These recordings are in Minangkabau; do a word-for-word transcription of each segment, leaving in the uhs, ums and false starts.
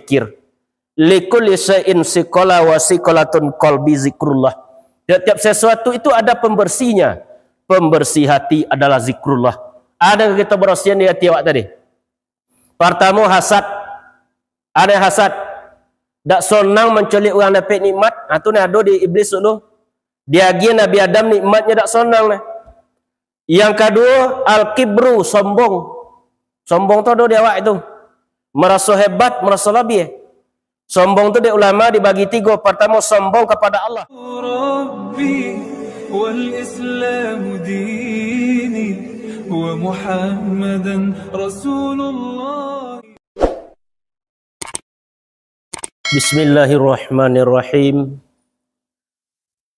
zikir. Likulli syai'in siqala wa siqalatun qalbi zikrullah. Tiap-tiap sesuatu itu ada pembersihnya. Pembersih hati adalah zikrullah. Ado kita bersihan di hati awak tadi. Partamo, hasad. Ado hasad. Dak sonang mancoliak urang dapek nikmat. Ha, tu nah ado di iblis dulu. Diagiah Nabi Adam nikmatnyo dak sonang nah. Yang kaduo, al-kibru, sombong. Sombong tu ado di awak itu. Maraso hebat, maraso labiah. Sombong tu dek ulama dibagi tigo. Partamo, sombong kapada Allah. Rabbi wal Islamu dini wa Muhammadan Rasulullah. Bismillahirrahmanirrahim.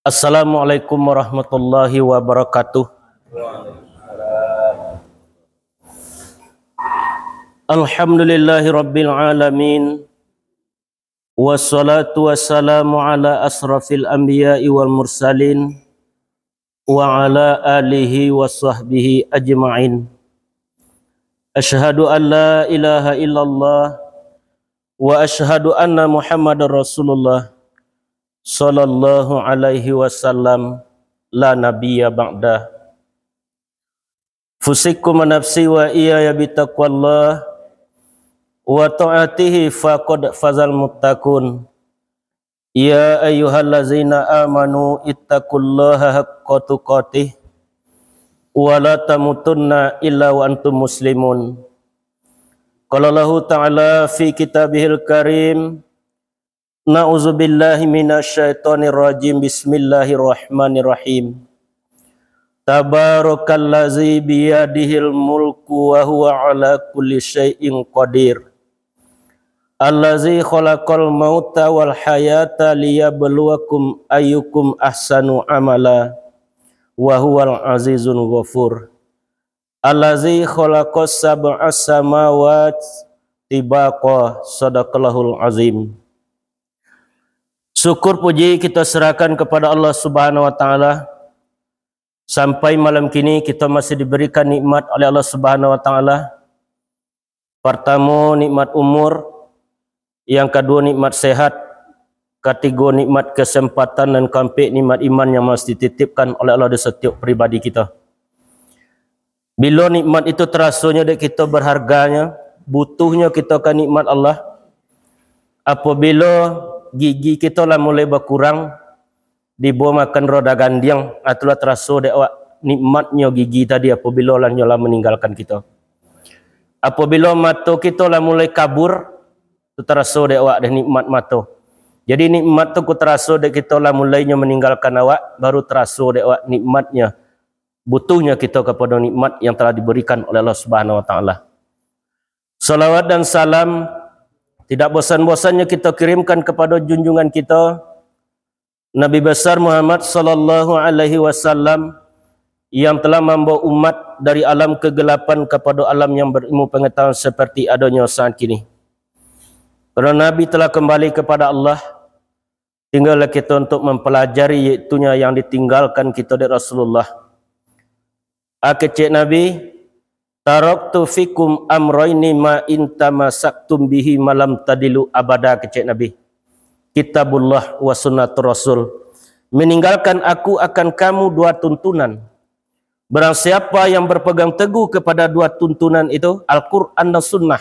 Assalamualaikum warahmatullahi wabarakatuh. Alhamdulillahi rabbil alamin. Wassalatu wassalamu ala asrafil anbiya'i wal mursalin, wa ala alihi wa sahbihi ajma'in. Asyhadu an la ilaha illallah wa asyhadu anna Muhammadar Rasulullah, sallallahu alaihi wasallam, la nabiyya ba'da. Fusikum wa nafsi wa iyaya bitaqwallah wa ta'atihi faqad fazal muttaqun. Ya ayyuhallazina amanu ittaqullaha haqqa tuqatih wa la tamutunna illa wa antum muslimun. Qala Allahu ta'ala fi kitabihil karim, Na'udzubillahi minasyaitonirrajim. Bismillahirrahmanirrahim. Tabarakallazi biyadihil mulku wa huwa ala kulli syai'in qadir. Allazi khalaqal mauta wal hayata liyabluwakum ayyukum ahsanu amala wa huwal azizul ghafur. Allazi khalaqa sab'a samawat tibaqa. Sadaqallahul azim. Syukur puji kita serahkan kepada Allah Subhanahu wa Ta'ala. Sampai malam kini kita masih diberikan nikmat oleh Allah Subhanahu wa Ta'ala. Partamo, nikmat umur. Yang kaduo, nikmat sehat. Katigo, nikmat kesempatan. Dan kaampek, nikmat iman yang masih dititipkan oleh Allah di setiap pribadi kita. Bilo nikmat itu terasonyo dek kito berharganyo, butuhnyo kito ka nikmat Allah. Apabilo gigi kito lah mulai bakurang, dibawa makan roda gandiang, ah, tu lah taraso dek awak nikmatnyo gigi tadi apabilo lah nyo lah maninggalkan kito. Apabilo mato kito lah mulai kabur, tu taraso dek awak deh nikmat mato. Jadi nikmat tu ku taraso dek kito lah mulainyo maninggalkan awak, baru taraso dek awak nikmatnyo, butuhnyo kito kapado nikmat yang telah diberikan oleh Allah Subhanahu wa Ta'ala. Salawat dan salam tidak bosan-bosannyo kito kirimkan kapado junjungan kito, Nabi Besar Muhammad sallallahu alaihi wasallam, yang telah mambawa umat dari alam kegelapan kapado alam yang berilmu pengetahuan seperti adonyo saat kini. Karena Nabi telah kembali kepada Allah, tinggallah kito untuk mempelajari, yaitunya yang ditinggalkan kito dari Rasulullah. Ah, kecek Nabi, "Taraktu fikum amroini ma in tamasaktum bihi malam tadilu abada," kecek Nabi. Kitabullah wa sunnatur Rasul. Meninggalkan aku akan kamu dua tuntunan. Barang siapa yang berpegang teguh kepada dua tuntunan itu, Al-Quran dan Sunnah,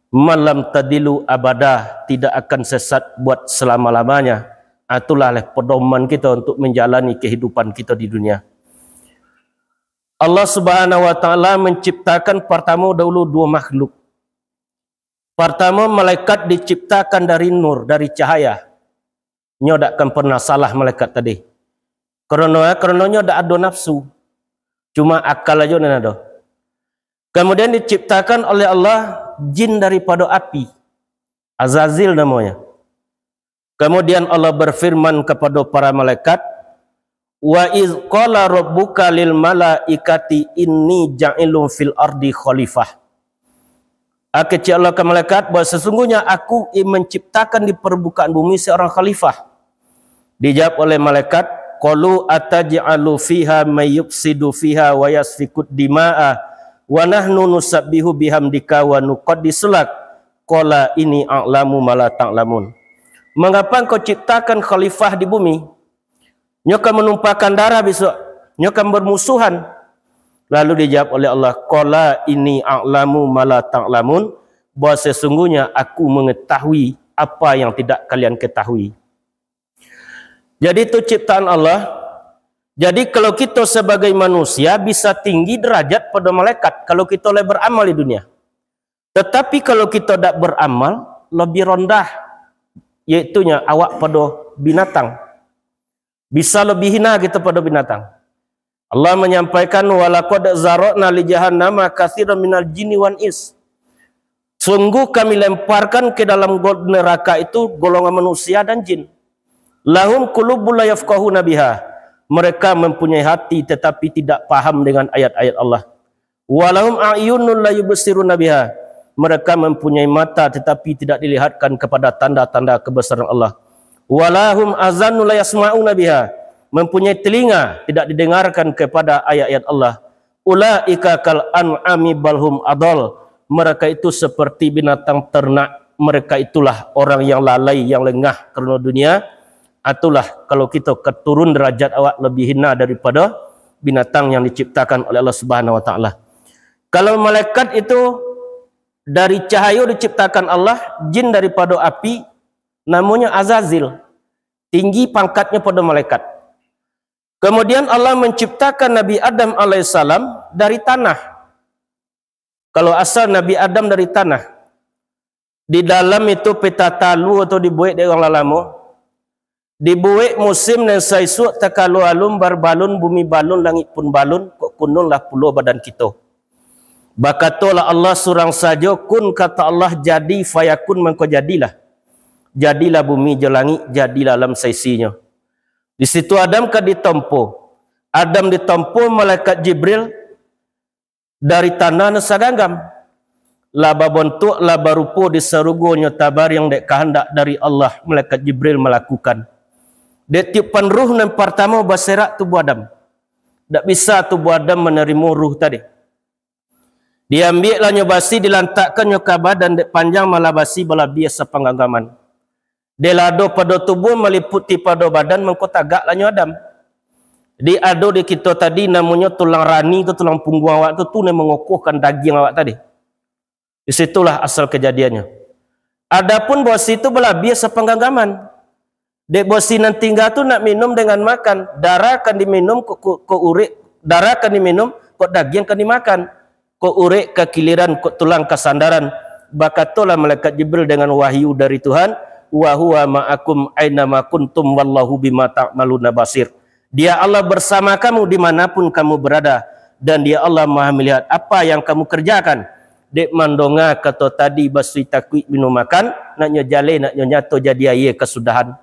malam tadilu abada, tidak akan sesat buat selama-lamanya. Ah, itulah leh pedoman kita untuk menjalani kehidupan kita di dunia. Allah Subhanahu wa Ta'ala menciptakan pertama dahulu dua makhluk. Pertama, malaikat diciptakan dari nur, dari cahaya. Nyo dak akan pernah salah malaikat tadi. Karena, karena nyo dak ado nafsu. Cuma akal aja nan ado. Kemudian diciptakan oleh Allah jin daripada api. Azazil namanya. Kemudian Allah berfirman kepada para malaikat, "Wa iz qala rabbuka lil malaikati inni ja'ilun fil ardi khalifah." Ah, kecek Allah ka malaikat, bahwa sesungguhnya Aku i-, menciptakan di permukaan bumi seorang khalifah. Dijawab oleh malaikat, "Qalu ataj'alu fiha may yufsidu fiha wa yasfikud dima'a wa nahnu nusabbihu bihamdika wa nuqaddisu lak." Qala inni a'lamu ma la ta'lamun. Mangapa engkau ciptakan khalifah di bumi? Nyo kan manumpahkan darah bisuak, nyo kan bermusuhan. Lalu dijawab oleh Allah, qala inni a'lamu ma la ta'lamun, bahwa sesungguhnya aku mengetahui apa yang tidak kalian ketahui. Jadi itu ciptaan Allah. Jadi kalau kita sebagai manusia bisa tinggi derajat pada malaikat kalau kita lah beramal di dunia. Tetapi kalau kita dak beramal, lebih rendah, yaitunya awak pada binatang. Bisa lebih hina kita pada binatang. Allah menyampaikan, walaqad zara'na li jahannama katsiran minal jinni wan ins. Sungguh kami lemparkan ke dalam go-, neraka itu golongan manusia dan jin. Lahum qulubun la yafqahuna biha. Mereka mempunyai hati tetapi tidak paham dengan ayat-ayat Allah. Walahum a'yunun la yubsiruna biha. Mereka mempunyai mata tetapi tidak dilihatkan kepada tanda-tanda kebesaran Allah. Walahum azanun la yasma'una biha. Mempunyai telinga tidak didengarkan kepada ayat-ayat Allah. Ulaika kal an'ami bal hum adal. Mereka itu seperti binatang ternak. Mereka itulah orang yang lalai, yang lengah karena dunia. Itulah kalau kita keturun derajat awak lebih hina daripada binatang yang diciptakan oleh Allah Subhanahu Wa Taala. Kalau malaikat itu dari cahayo diciptakan Allah, jin daripada api, namonyo Azazil. Tinggi pangkatnya pada malaikat. Kemudian Allah menciptakan Nabi Adam alaihissalam dari tanah. Kalau asal Nabi Adam dari tanah, di dalam itu peta talua tu dibuek dek urang lalamo, dibuek musim nan saisuak takalo alun barbalun, bumi balun, langik pun balun, kok kununlah pulo badan kito. Bakatolah Allah surang sajo, kun, kata Allah, jadi, fayakun, mangko jadilah. Jadilah bumi jo langik, jadilah alam saisinyo. Di situ Adam ka ditompo. Adam ditompo malaikat Jibril dari tanah nan saganggam. Lah babontuak, lah barupo di sarugo nyo tabariang dek kahandak dari Allah, malaikat Jibril malakukan. Dek tiupan ruh nan partamo baserak tubuah Adam. Dak bisa tubuah Adam manarimo ruh tadi. Diambiaklah nyo basi, dilantakkannyo ka badan, dek panjang malah basi balabiah sapangganggaman. Dek lah ado pado tubuah maliputi pado badan, mangko tagaklah nyo Adam. Di ado di kito tadi namonyo tulang rani tu, tulang pungguang awak tu, tu nan mangokohkan dagiang awak tadi. Di situlah asal kajadiannyo. Adapun bosi tu balabiah sapangganggaman. Dek bosi nan tingga tu nak minum dengan makan, darah kan diminum, kok, kok, kok urek, darah kan diminum, kok dagiang kan dimakan. Kok urek ka kiliran, kok tulang ka sandaran. Bakatolah malaikat Jibril dengan wahyu dari Tuhan, "Wa huwa ma'akum aina ma kuntum wallahu bima ta'maluna basir." Dia Allah bersama kamu dimanapun kamu berada, dan Dia Allah Maha Melihat apa yang kamu kerjakan. Dek mandonga kato tadi, basuih takuik minum makan, nak nyo jaleh, nak nyo nyato jadi aia kasudahan.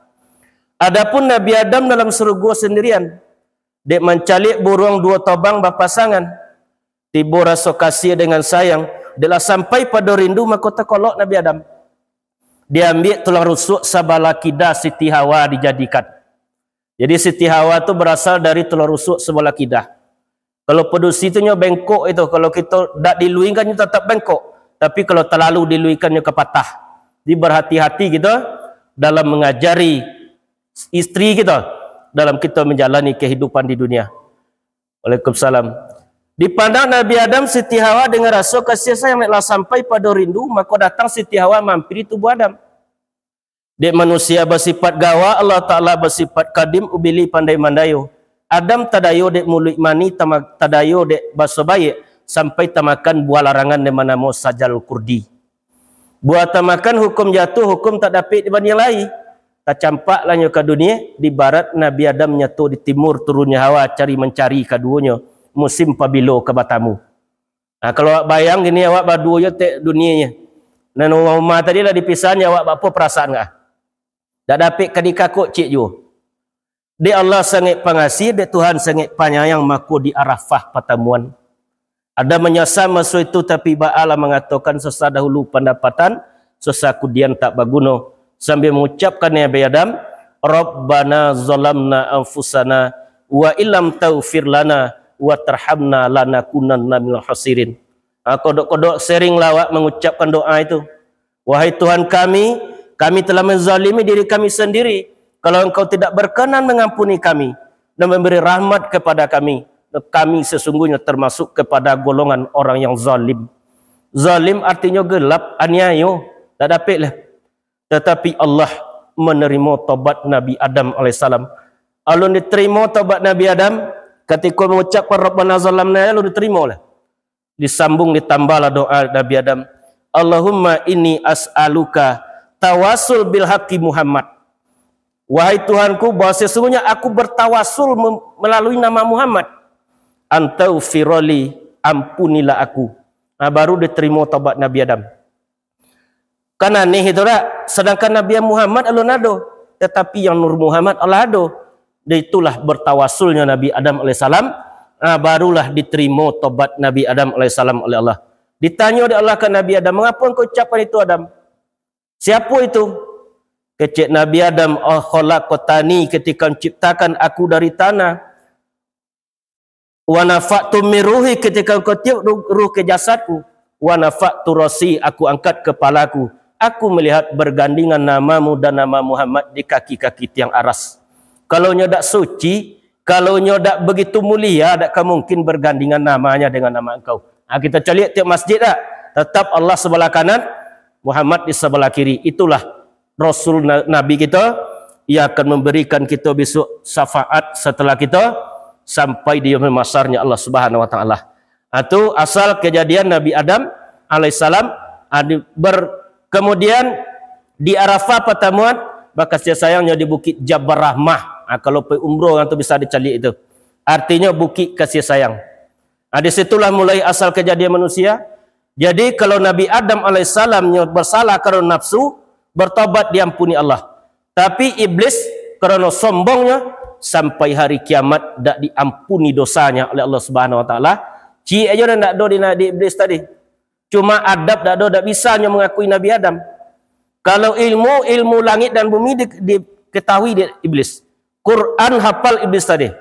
Adapun Nabi Adam dalam sarugo sandirian, dek mancaliak buruang duo tobang bapasangan. Tibo raso kasiah dengan sayang, dek lah sampai pado rindu, mako takolok Nabi Adam. Diambiak tulang rusuk sabalah kida Siti Hawa dijadikan. Jadi Siti Hawa tu barasal dari tulang rusuk sabalah kida. Kalau padusi tu nyo bengkok itu, kalau kito dak diluingkan nyo tatap bengkok, tapi kalau talalu diluingkan nyo ka patah. Jadi berhati-hati kito dalam mangajari isteri kito dalam kito manjalani kahidupan di dunia. Waalaikumsalam. Dipandang Nabi Adam Siti Hawa dengan raso kasiah sayang, dek lah sampai pado rindu, mako datang Siti Hawa mampiri tubuah Adam. Dek manusia basipat gawa, Allah Ta'ala basipat kadim, ubili pandai mandayo. Adam tadayo dek muluik mani, tama-, tadayo dek baso baiak, sampai tamakan buah larangan nan banamo sajal kurdi. Buah tamakan hukum jatuah, hukum tak dapik dibanding lai. Tacampaklah nyo ka dunia, di barat Nabi Adam nyato, di timur turunnyo Hawa, cari mancari kaduonyo, musim pabilo ka batamu. Nah, kalau awak bayang kini, awak baduo jo tek dunia nyo. Nan rumah-rumah tadi lah dipisah nyo, awak baapo parasaan ka? Dak dapik ka dikakok ciek juo. Dek Allah sangaik pangasih, dek Tuhan sangaik panyayang, mako di Arafah patamuan. Ada manyasa maso itu, tapi baa lah mangatokan sasa dahulu pandapatan, sasa kudian tak baguno, sambil mangucapkan, ya Nabi Adam, "Rabbana zalamna anfusana wa illam taghfir lana wa tarhamna lanakunanna minal khasirin." Ha, kodok-kodok seringlah awak mangucapkan doa itu. "Wahai Tuhan kami, kami telah menzalimi diri kami sendiri. Kalau Engkau tidak berkenan mengampuni kami dan memberi rahmat kepada kami, kami sesungguhnya termasuk kepada golongan orang yang zalim." Zalim artinyo gelap, aniayo, tak dapek lah. Tatapi Allah menerima tobat Nabi Adam alaihissalam. Alun diterima tobat Nabi Adam, katiko mengucapkan Rabbana zalamna, alun diterima lah. Disambung, ditambahlah doa Nabi Adam, "Allahumma inni as'aluka tawasul bil haqqi Muhammad." Wahai Tuhanku, bahwa sesungguhnya aku bertawasul mem-, melalui nama Muhammad. "Antaufiroli, ampunilah aku." Nah, baru diterima tobat Nabi Adam. Kan aneh itu dak? Sedangkan Nabi Muhammad alun ado, tetapi yang Nur Muhammad alah ado. Itulah bertawasulnya Nabi Adam alaihissalam, ah, barulah diterima tobat Nabi Adam alaihissalam oleh Allah. Ditanyo dek Allah ka Nabi Adam, "Mengapa engkau ucapkan itu, Adam?" "Siapa itu?" Kecek Nabi Adam, "Oh, khalaqtani, ketika menciptakan aku dari tanah. Wa nafakhtu min ruhi, ketika Engkau tiup ruh, ruh ke jasadku. Wa rafa'tu ra'si, aku angkat kepalaku. Aku melihat bergandingan namamu dan nama Muhammad di kaki-kaki tiang aras. Kalau nyo dak suci, kalau nyo dak begitu mulia, dak ka mungkin bergandingan namanya dengan nama Engkau." Ha, kita caliak tiap masjid dak? Tetap Allah sebelah kanan, Muhammad di sebelah kiri. Itulah Rasul na-, Nabi kita, yang akan memberikan kita besok syafaat setelah kita sampai di yaumil mahsyarnya Allah Subhanahu wa Taala. Ha, tu asal kejadian Nabi Adam alaihissalam, ha, di, ber-, kemudian di Arafah pertemuan, bakasih sayangnyo di Bukit Jabal Rahmah. Ha, kalau pai umroh urang tu bisa dicaliak itu. Artinyo Bukit Kasih Sayang. Ha, di situlah mulai asal kejadian manusia. Jadi, kalau Nabi Adam alaihissalam nyo bersalah karano nafsu, bertobat diampuni Allah. Tapi iblis karano sombongnyo, sampai hari kiamat dak diampuni dosanya oleh Allah Subhanahu wa Taala. Ciek aja dah dak ado di, di iblis tadi. Cuma adab dak ado, dak bisa nyo mengakui Nabi Adam. Kalau ilmu, ilmu langit dan bumi di, diketahui di iblis. Quran hafal iblis tadi.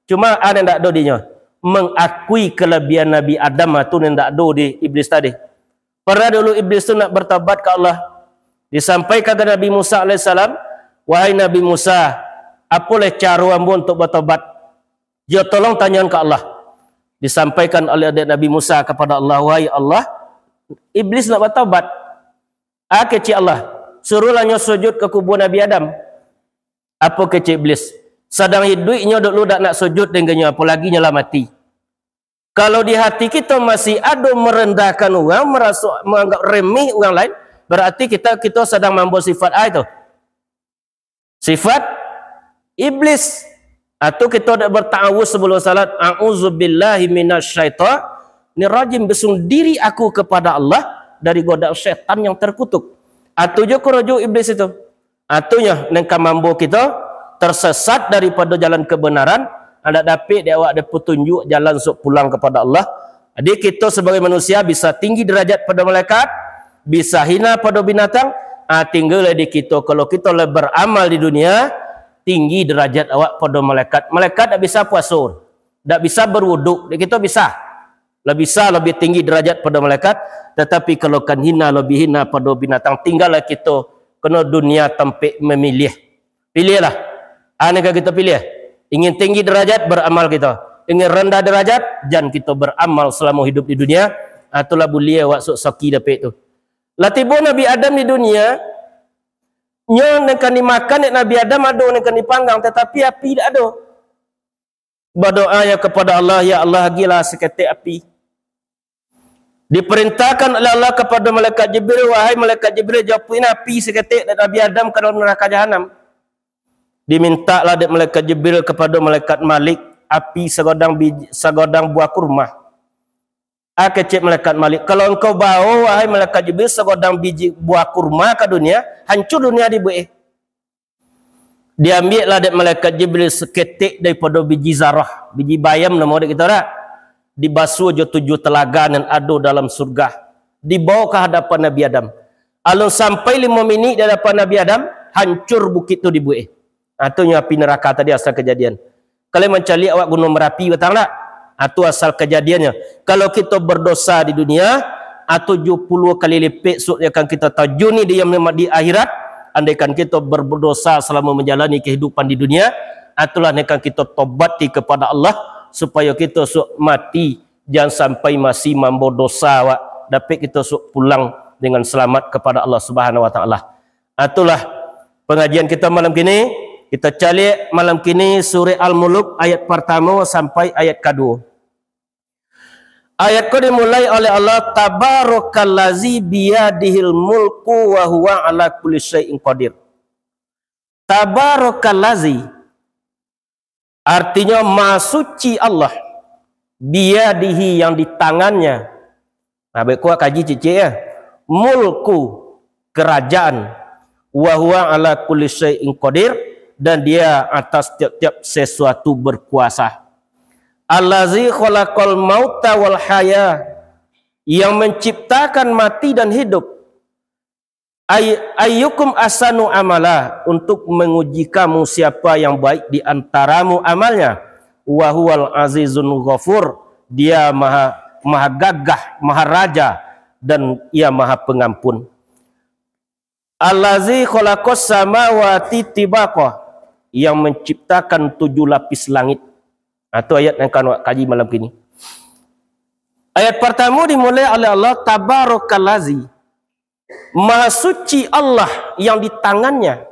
Cuma ado dak ado dinyo. Mengakui kelebihan Nabi Adam tu nan dak ado di iblis tadi. Pernah dulu iblis tu nak bertobat ka Allah. Disampaikan ka Nabi Musa alaihissalam, "Wahai Nabi Musa, apo lai caro ambo untuk bertobat? Jo tolong tanyoan ka Allah." Disampaikan oleh Nabi Musa kepada Allah, "Wahai Allah, iblis nak bertobat." A kecek Allah, "Suruhlah nyo sujud ka kubua Nabi Adam." Apo kecek iblis? "Sadang hiduik nyo dulu dak nak sujud dek nyo, apolagi nyo lah mati." Kalau di hati kito masih ado merendahkan urang, meraso, menganggap remeh urang lain, berarti kita, kito sadang mambawa sifat a itu. Sifat iblis. Atau kito dak berta'awuz sebelum salat, "A'udzubillahi minasyaitonirrajim." Berlindung diri aku kepada Allah dari godaan setan yang terkutuk. Atau jo korojo iblis itu. Atunyo, nan ka mambawa kito tersesat daripado jalan kebenaran, indak dapek dek awak dek petunjuk jalan sok pulang kepada Allah. Jadi, kito sebagai manusia bisa tinggi derajat pado malaikat, bisa hina pado binatang, ah, tingga lai di kito. Kalau kito lah beramal di dunia, tinggi derajat awak pado malaikat. Malaikat dak bisa puaso, dak bisa berwuduk, dek kito bisa. Lah bisa lebih tinggi derajat pado malaikat, tatapi kalau kan hina lebih hina pado binatang, tinggalah kito, karano dunia tampek mamiliah. Piliahlah. A nan ka kito piliah. Ingin tinggi derajat, beramal kito. Ingin rendah derajat, jan kito beramal selamo hidup di dunia. Ah, tu lah buliah awak sok saki dapek tu. Lah tibo Nabi Adam di dunia, nyo nan ka dimakan dek Nabi Adam ado, nan ka dipanggang, tatapi api dak ado. Badoa yo kepada Allah, "Ya Allah, agiahlah saketek api." Diperintahkan oleh Allah kepada malaikat Jibril, "Wahai malaikat Jibril, japuiklah api saketek dari Nabi Adam ka dalam neraka Jahanam." Dimintaklah dek malaikat Jibril kepada malaikat Malik api sagodang biji, sagodang buah kurma. A kecek malaikat Malik, "Kalau engkau bawa, wahai malaikat Jibril, sagodang biji buah kurma ka dunia, hancur dunia dibuek." Diambiaklah dek malaikat Jibril saketek daripado biji zarah, biji bayam namo dek kito dak? Dibasuah jo tujuah telaga nan ado dalam surga. Dibawa ka hadapan Nabi Adam. Alun sampai limo minik di hadapan Nabi Adam, hancur bukik tu dibuek. Ha, tu nyo api neraka tadi asal kejadian. Kalau mancaliak awak Gunung Merapi batang dak? Ha, tu asal kejadiannyo. Kalau kito berdosa di dunia, a, tujuh puluah kali lipek suok yang akan kita tajuni di, di akhirat, andaikan kita berdosa selama menjalani kehidupan di dunia, itulah yang akan kita tobati kepada Allah, supaya kita suok mati, jangan sampai masih mambawa dosa awak, dapek kita suok pulang dengan selamat kepada Allah Subhanahu Wa Taala. Itulah pengajian kita malam kini. Kita caliak malam kini Surah Al-Muluk ayat pertama sampai ayat kedua. Ayat ko dimulai oleh Allah, "Tabarakallazi biyadihil mulku wa huwa ala kulli syai'in qadir." Tabarakallazi, artinyo Maha Suci Allah, biyadihi, yang di tangannya. Nah, baik kuat kaji cicik ya. Mulku, kerajaan, wa huwa ala kulli syai'in qadir, dan Dia atas tiap-tiap sesuatu berkuasa. Allazi khalaqal mauta wal haya, yang menciptakan mati dan hidup. Ay-, ayyukum ahsanu amala, untuk menguji kamu siapa yang baik di antaramu amalnya. Wa huwal azizun ghafur, Dia maha, maha gagah, maha raja, dan Ia maha pengampun. Allazi khalaqas samawati tibaqa, yang menciptakan tujuh lapis langit. Nah, tu ayat yang akan awak kaji malam kini. Ayat pertama dimulai oleh Allah, "Tabarakallazi." Maha suci Allah yang di tangannya.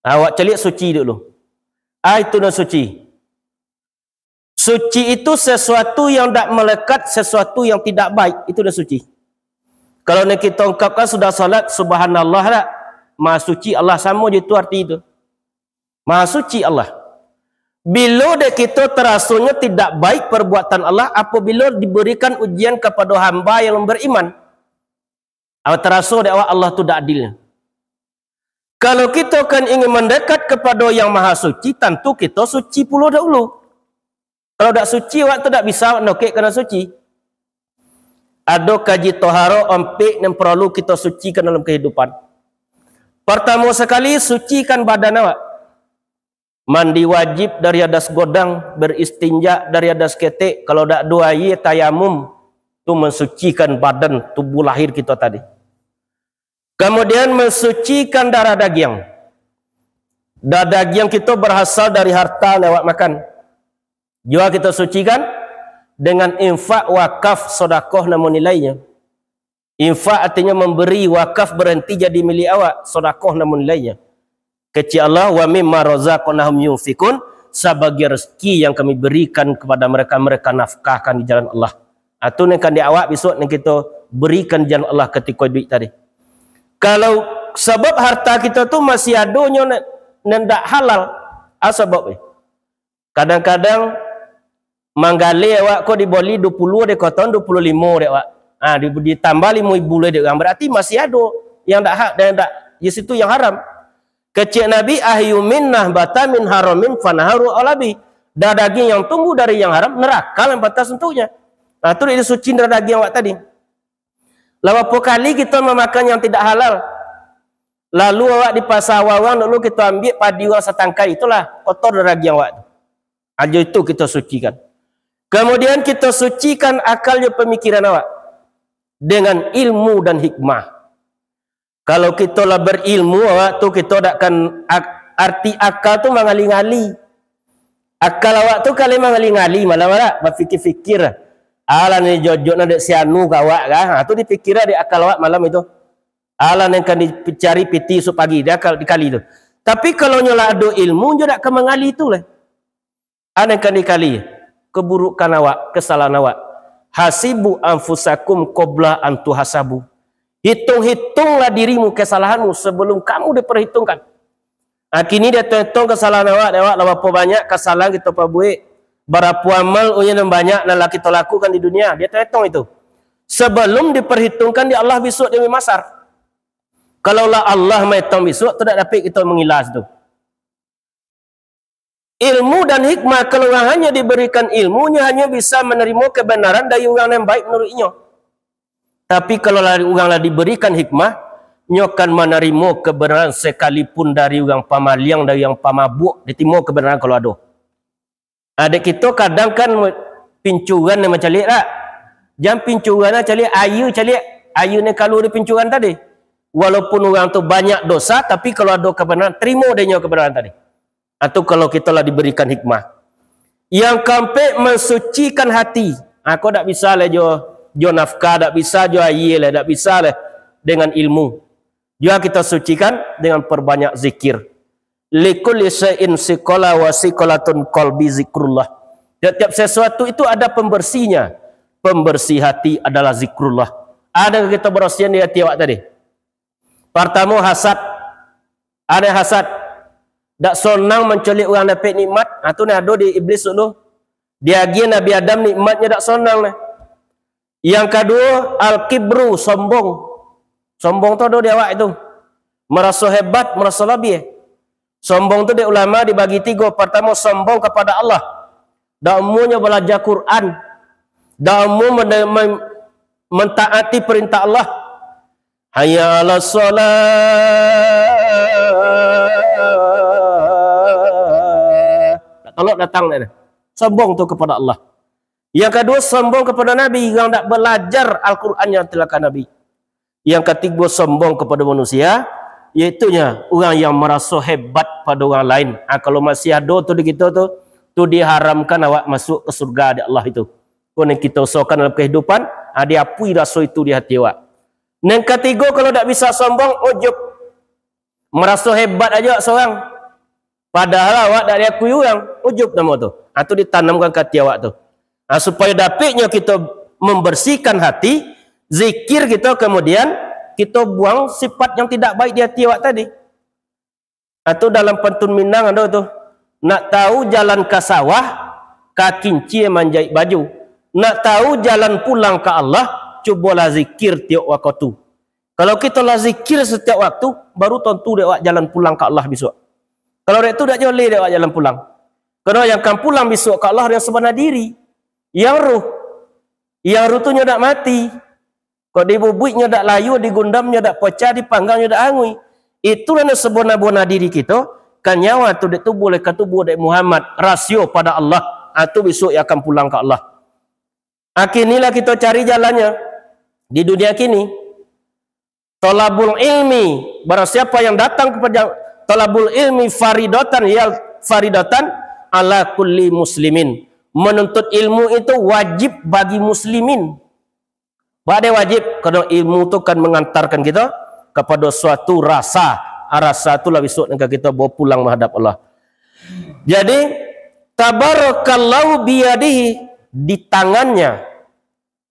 Nah, awak caliak suci dulu. Ah, itu nan suci. Suci itu sesuatu yang dak melekat, sesuatu yang tidak baik. Itu dah suci. Kalau nak kita ungkapkan sudah salat, subhanallah dak? Maha suci Allah, samo je tu arti itu. Maha suci Allah. Bilo dek kita terasonyo tidak baik perbuatan Allah apabilo diberikan ujian kepada hamba yang beriman. Awak taraso dek awak Allah tu dak adil. Kalau kita kan ingin mendekat kepada Yang Maha Suci, tantu kita suci pulo dahulu. Kalau dak suci, awak tu dak bisa awak nokek kana suci. Ado kaji toharo ompek yang perlu kita sucikan dalam kehidupan. Pertama sekali, sucikan badan awak. Mandi wajib dari adas godang, beristinja dari adas ketek, kalau dak ado aia tayamum, tu mensucikan badan tubuh lahir kita tadi. Kemudian mensucikan darah dagiang. Darah dagiang kita berasal dari harta yang awak makan. Jua kita sucikan dengan infak, wakaf, sodakoh, namun nilainyo. Infak artinyo memberi, wakaf berhenti jadi milik awak, sodakoh namun nilainyo. Kecek Allah, "Wa mimma razaqnahum yunfikun," sabagian rezeki yang Kami berikan kepada mereka, mereka nafkahkan di jalan Allah. Atu nan kan di awak bisuak nan kito berikan di jalan Allah katiko iduik tadi. Kalau sabab harta kito tu masih adonyo nan, nan dak halal, a sabab eh? Kadang-kadang manggaleh awak ko diboli duo puluah dek koton, duo puluah limo dek awak. Ha, di, ditambah limo ribu lai dek urang, berarti masih ado yang dak hak, yang dak, di situ yang haram. Kecek Nabi, "Ahyu min nahbata min haramin fanaharu alabi." Darah daging yang tumbuh dari yang haram, neraka lah pantas untuknya. Nah, tu disucikan darah daging awak tadi. Lah bapo kali kito mamakan yang tidak halal? Lalu awak di pasa awang dulu kito ambiak padi urang satangkai, itulah kotor darah daging awak tu. Ajo itu kito sucikan. Kemudian kito sucikan akal jo pamikiran awak dengan ilmu dan hikmah. Kalau kito lah berilmu, awak tu kito dak kan ak-, arti akal tu mangali-ngali. Akal awak tu kali mangali-ngali malam awak bapikir-pikir. Alah ni jojok nan dek si anu ka awak kah? Ha, tu dipikir dek akal awak malam itu. Alah nan kan dicari piti esok pagi, dia akal dikali tu. Tapi kalau nyo lah ado ilmu, nyo dak ka mangali tu lah. Anak kan dikali, keburukan awak, kesalahan awak. Hasibu anfusakum qabla an tuhasabu. Hitung-hitunglah dirimu, kesalahanmu, sebelum kamu diperhitungkan. Ha, kini dia hitung-hitung kesalahan awak, awak lah berapa banyak kesalahan kita perbuat, berapa amal ulun yang banyak nan lah kita lakukan di dunia, dia hitung-hitung itu. Sebelum diperhitungkan di Allah besok di Mahsyar. Kalau lah Allah menghitung besok, tu tak dapat kita mengilas tu. Ilmu dan hikmah, kalau urang hanyo diberikan ilmu, nyo hanyo bisa manarimo kebenaran dari urang nan baik manuruik inyo. Tapi, kalau lah urang lah diberikan hikmah, nyo kan manarimo kebenaran sekalipun dari urang pamaliang, dari urang pamabuak, ditimo kebenaran kalau ado. Dek kito kadang kan pincuran nan mancaliak dak? Jan pincuran caliak, aia caliak, aia nan kalua di pincuran tadi. Walaupun urang tu banyak dosa, tapi kalau ado kabanaran, tarimo dek inyo kabanaran tadi. Atau kalau kito lah diberikan hikmah. Yang kaampek, mansucikan hati. Ha, ko dak bisa lah jo, jo nafkah, dak bisa jo aia lah, dak bisa lah dengan ilmu. Juga kita sucikan dengan perbanyak zikir. Likulli syai'in siqala wa siqalatun qalbi zikrullah. Tiap-tiap sesuatu itu ada pembersihnya. Pembersih hati adalah zikrullah. Ada kita bersihan di hati awak tadi. Pertama, hasad. Ada hasad. Dak sonang mancaliak urang dapek nikmat. Ha, tu nah ado di iblis dulu. Diagiah Nabi Adam nikmatnyo dak sonang nah. Yang kaduo, al-kibru, sombong. Sombong tu ado di awak itu. Maraso hebat, maraso labiah. Sombong tu dek ulama dibagi tigo. Pertamo, sombong kapada Allah. Dak amuahnyo balaja Quran. Dak amuah men-, men-, mentaati perintah Allah. Hayya 'alas shalah. Dak tolok datang dah. Sombong tu kapada Allah. Yang kaduo, sombong kapada Nabi, urang dak balajar Al-Quran yang tilakah Nabi. Yang katigo, sombong kapada manusia, yaitunya urang yang maraso hebat pado urang lain. Ha, kalau masih ado tu di kito tu, tu diharamkan awak masuak ka surga dek Allah itu. Ko nan kito usahokan dalam kahidupan, ha, diapuih raso itu di hati awak. Nan katigo, kalau dak bisa sombong, ujub. Maraso hebat ajo awak sorang. Padahal awak dak diakui urang, ujub namo tu. Ha, tu ditanamkan ka ati awak tu. Ha, supayo dapiknyo kito mambarsihkan hati, zikir kito, kamudian kito buang sifat yang tidak baik di ati awak tadi. Ha, tu dalam pantun Minang ado tu. Nak tahu jalan ka sawah, ka kincia manjaik baju. Nak tahu jalan pulang ka Allah, cubolah zikir tiok wakatu. Kalau kito lah zikir satiok waktu, baru tantu dek awak jalan pulang ka Allah bisuak. Kalau dek tu, dak jaleh dek awak jalan pulang. Karano yang kan pulang bisuak ka Allah yang sabana diri, yang ruh. Yang ruh tu nyo dak mati. Kok dibubuiknyo dak layua, digundamnyo dak pacah, dipanggangnyo dak angui. Itulah nan sabana-bana diri kito, kan nyawa tu dek tubuah, lai ka tubuah dek Muhammad, rasio pado Allah. Ha, tu bisuak yang akan pulang ka Allah. Ha, kinilah kito cari jalannyo di dunia kini. Thalabul ilmi, barang siapa yang datang kepada thalabul ilmi faridotan, ya faridotan ala kulli muslimin. Menuntut ilmu itu wajib bagi muslimin. Baa dek wajib? Karano ilmu tu kan mangantarkan kito kapado suatu rasa. Ah, rasa tu lah bisuak nan ka kito bawa pulang mahadap Allah. Jadi, tabarakallahu biyadihi, di tangannya.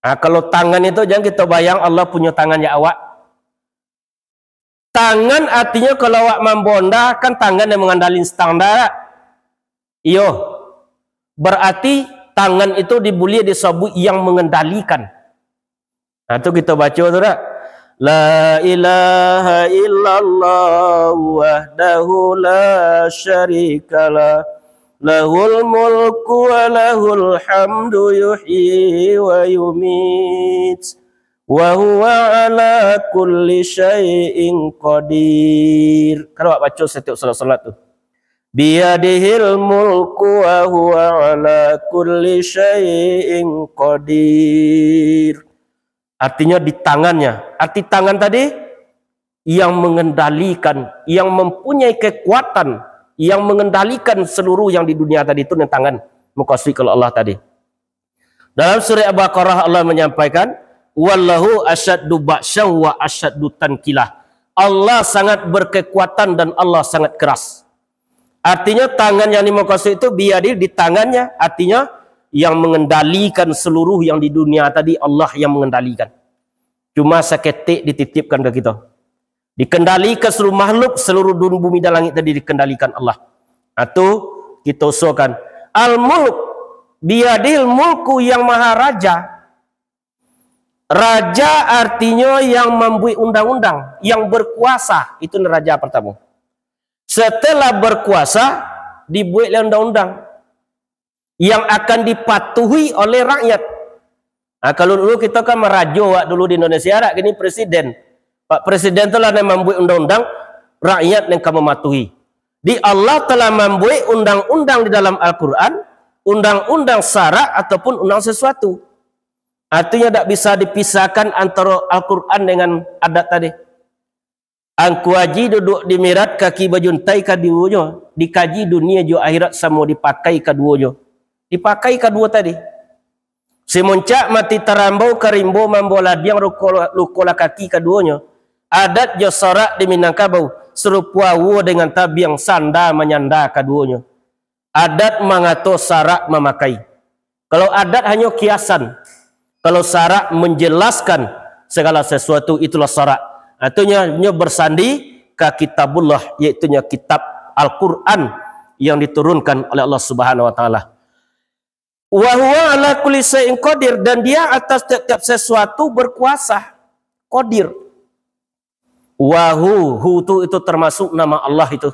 Ah, kalau tangan itu, jan kito bayang Allah punyo tangan jak awak. Tangan artinyo, kalau awak mambonda, kan tangan yang mangandali stang, ndak? Iyo. Berarti tangan itu dibuliah disabuik yang mengendalikan. Nah, tu kito baco tu, dak? La ilaha illallah wahdahu la syarikalah. Lahul mulku wa lahul hamdu yuhyi wa yumit. Wa huwa ala kulli syai'in qadir. Kan awak baco satiok salat-salat tu. Biyadihil mulku wa huwa ala kulli syai'in qadir. Artinya di tangannya. Arti tangan tadi, yang mengendalikan, yang mempunyai kekuatan, yang mengendalikan seluruh yang di dunia tadi tu, nan tangan. Mukasuik kalau Allah tadi. Dalam surah Al-Baqarah, Allah menyampaikan, "Wallahu asyaddu ba'syan wa asyaddu tankilah." Allah sangat berkekuatan dan Allah sangat keras. Artinya, tangan yang dimaksud itu biyadih, di tangannya, artinya yang mengendalikan seluruh yang di dunia tadi, Allah yang mengendalikan. Cuma saketek dititipkan ka kito. Dikendalikan seluruh makhluk, seluruh dun-, bumi dan langit tadi dikendalikan Allah. Atau kito usahokan. Al-Mulk, biyadil mulku, yang maha raja. Raja artinyo yang mambuek undang-undang, yang berkuasa. Itu raja pertamo. Setelah berkuasa, dibueklah undang-undang yang akan dipatuhi oleh rakyat. Nah, kalau dulu kito kan marajo, wak, dulu di Indonesia, dak, kini presiden. Pak Presiden tu lah nan mambuek undang-undang, rakyat nan ka mamatuhi. Di Allah telah mambuek undang-undang di dalam Al-Quran, undang-undang syarak ataupun undang sesuatu. Artinyo, dak bisa dipisahkan antaro Al-Quran dengan adat tadi. Angku Aji duduak di mirat, kaki bajuntai kaduonyo, dikaji dunia jo akhirat samo dipakai kaduonyo. Dipakai kaduo tadi. Si muncak mati tarambau, ka rimbo mambawa ladiang, luko, lukolah kaki kaduonyo. Adat jo sarak di Minangkabau, sarupo awua dengan tabiang, sanda manyanda kaduonyo. Adat mangato, sarak mamakai. Kalau adat hanyo kiasan, kalau sarak manjalaskan sagala sasuatu, itulah sarak. Artinyo, nyo basandi ka Kitabullah, yaitunyo kitab Al-Quran yang diturunkan oleh Allah Subhanahu wa Taala. Wa huwa ala kulli syai'in qadir, dan Dia atas tiap-tiap sasuatu berkuasa, qadir. Wa hu, hu tu itu termasuk nama Allah itu.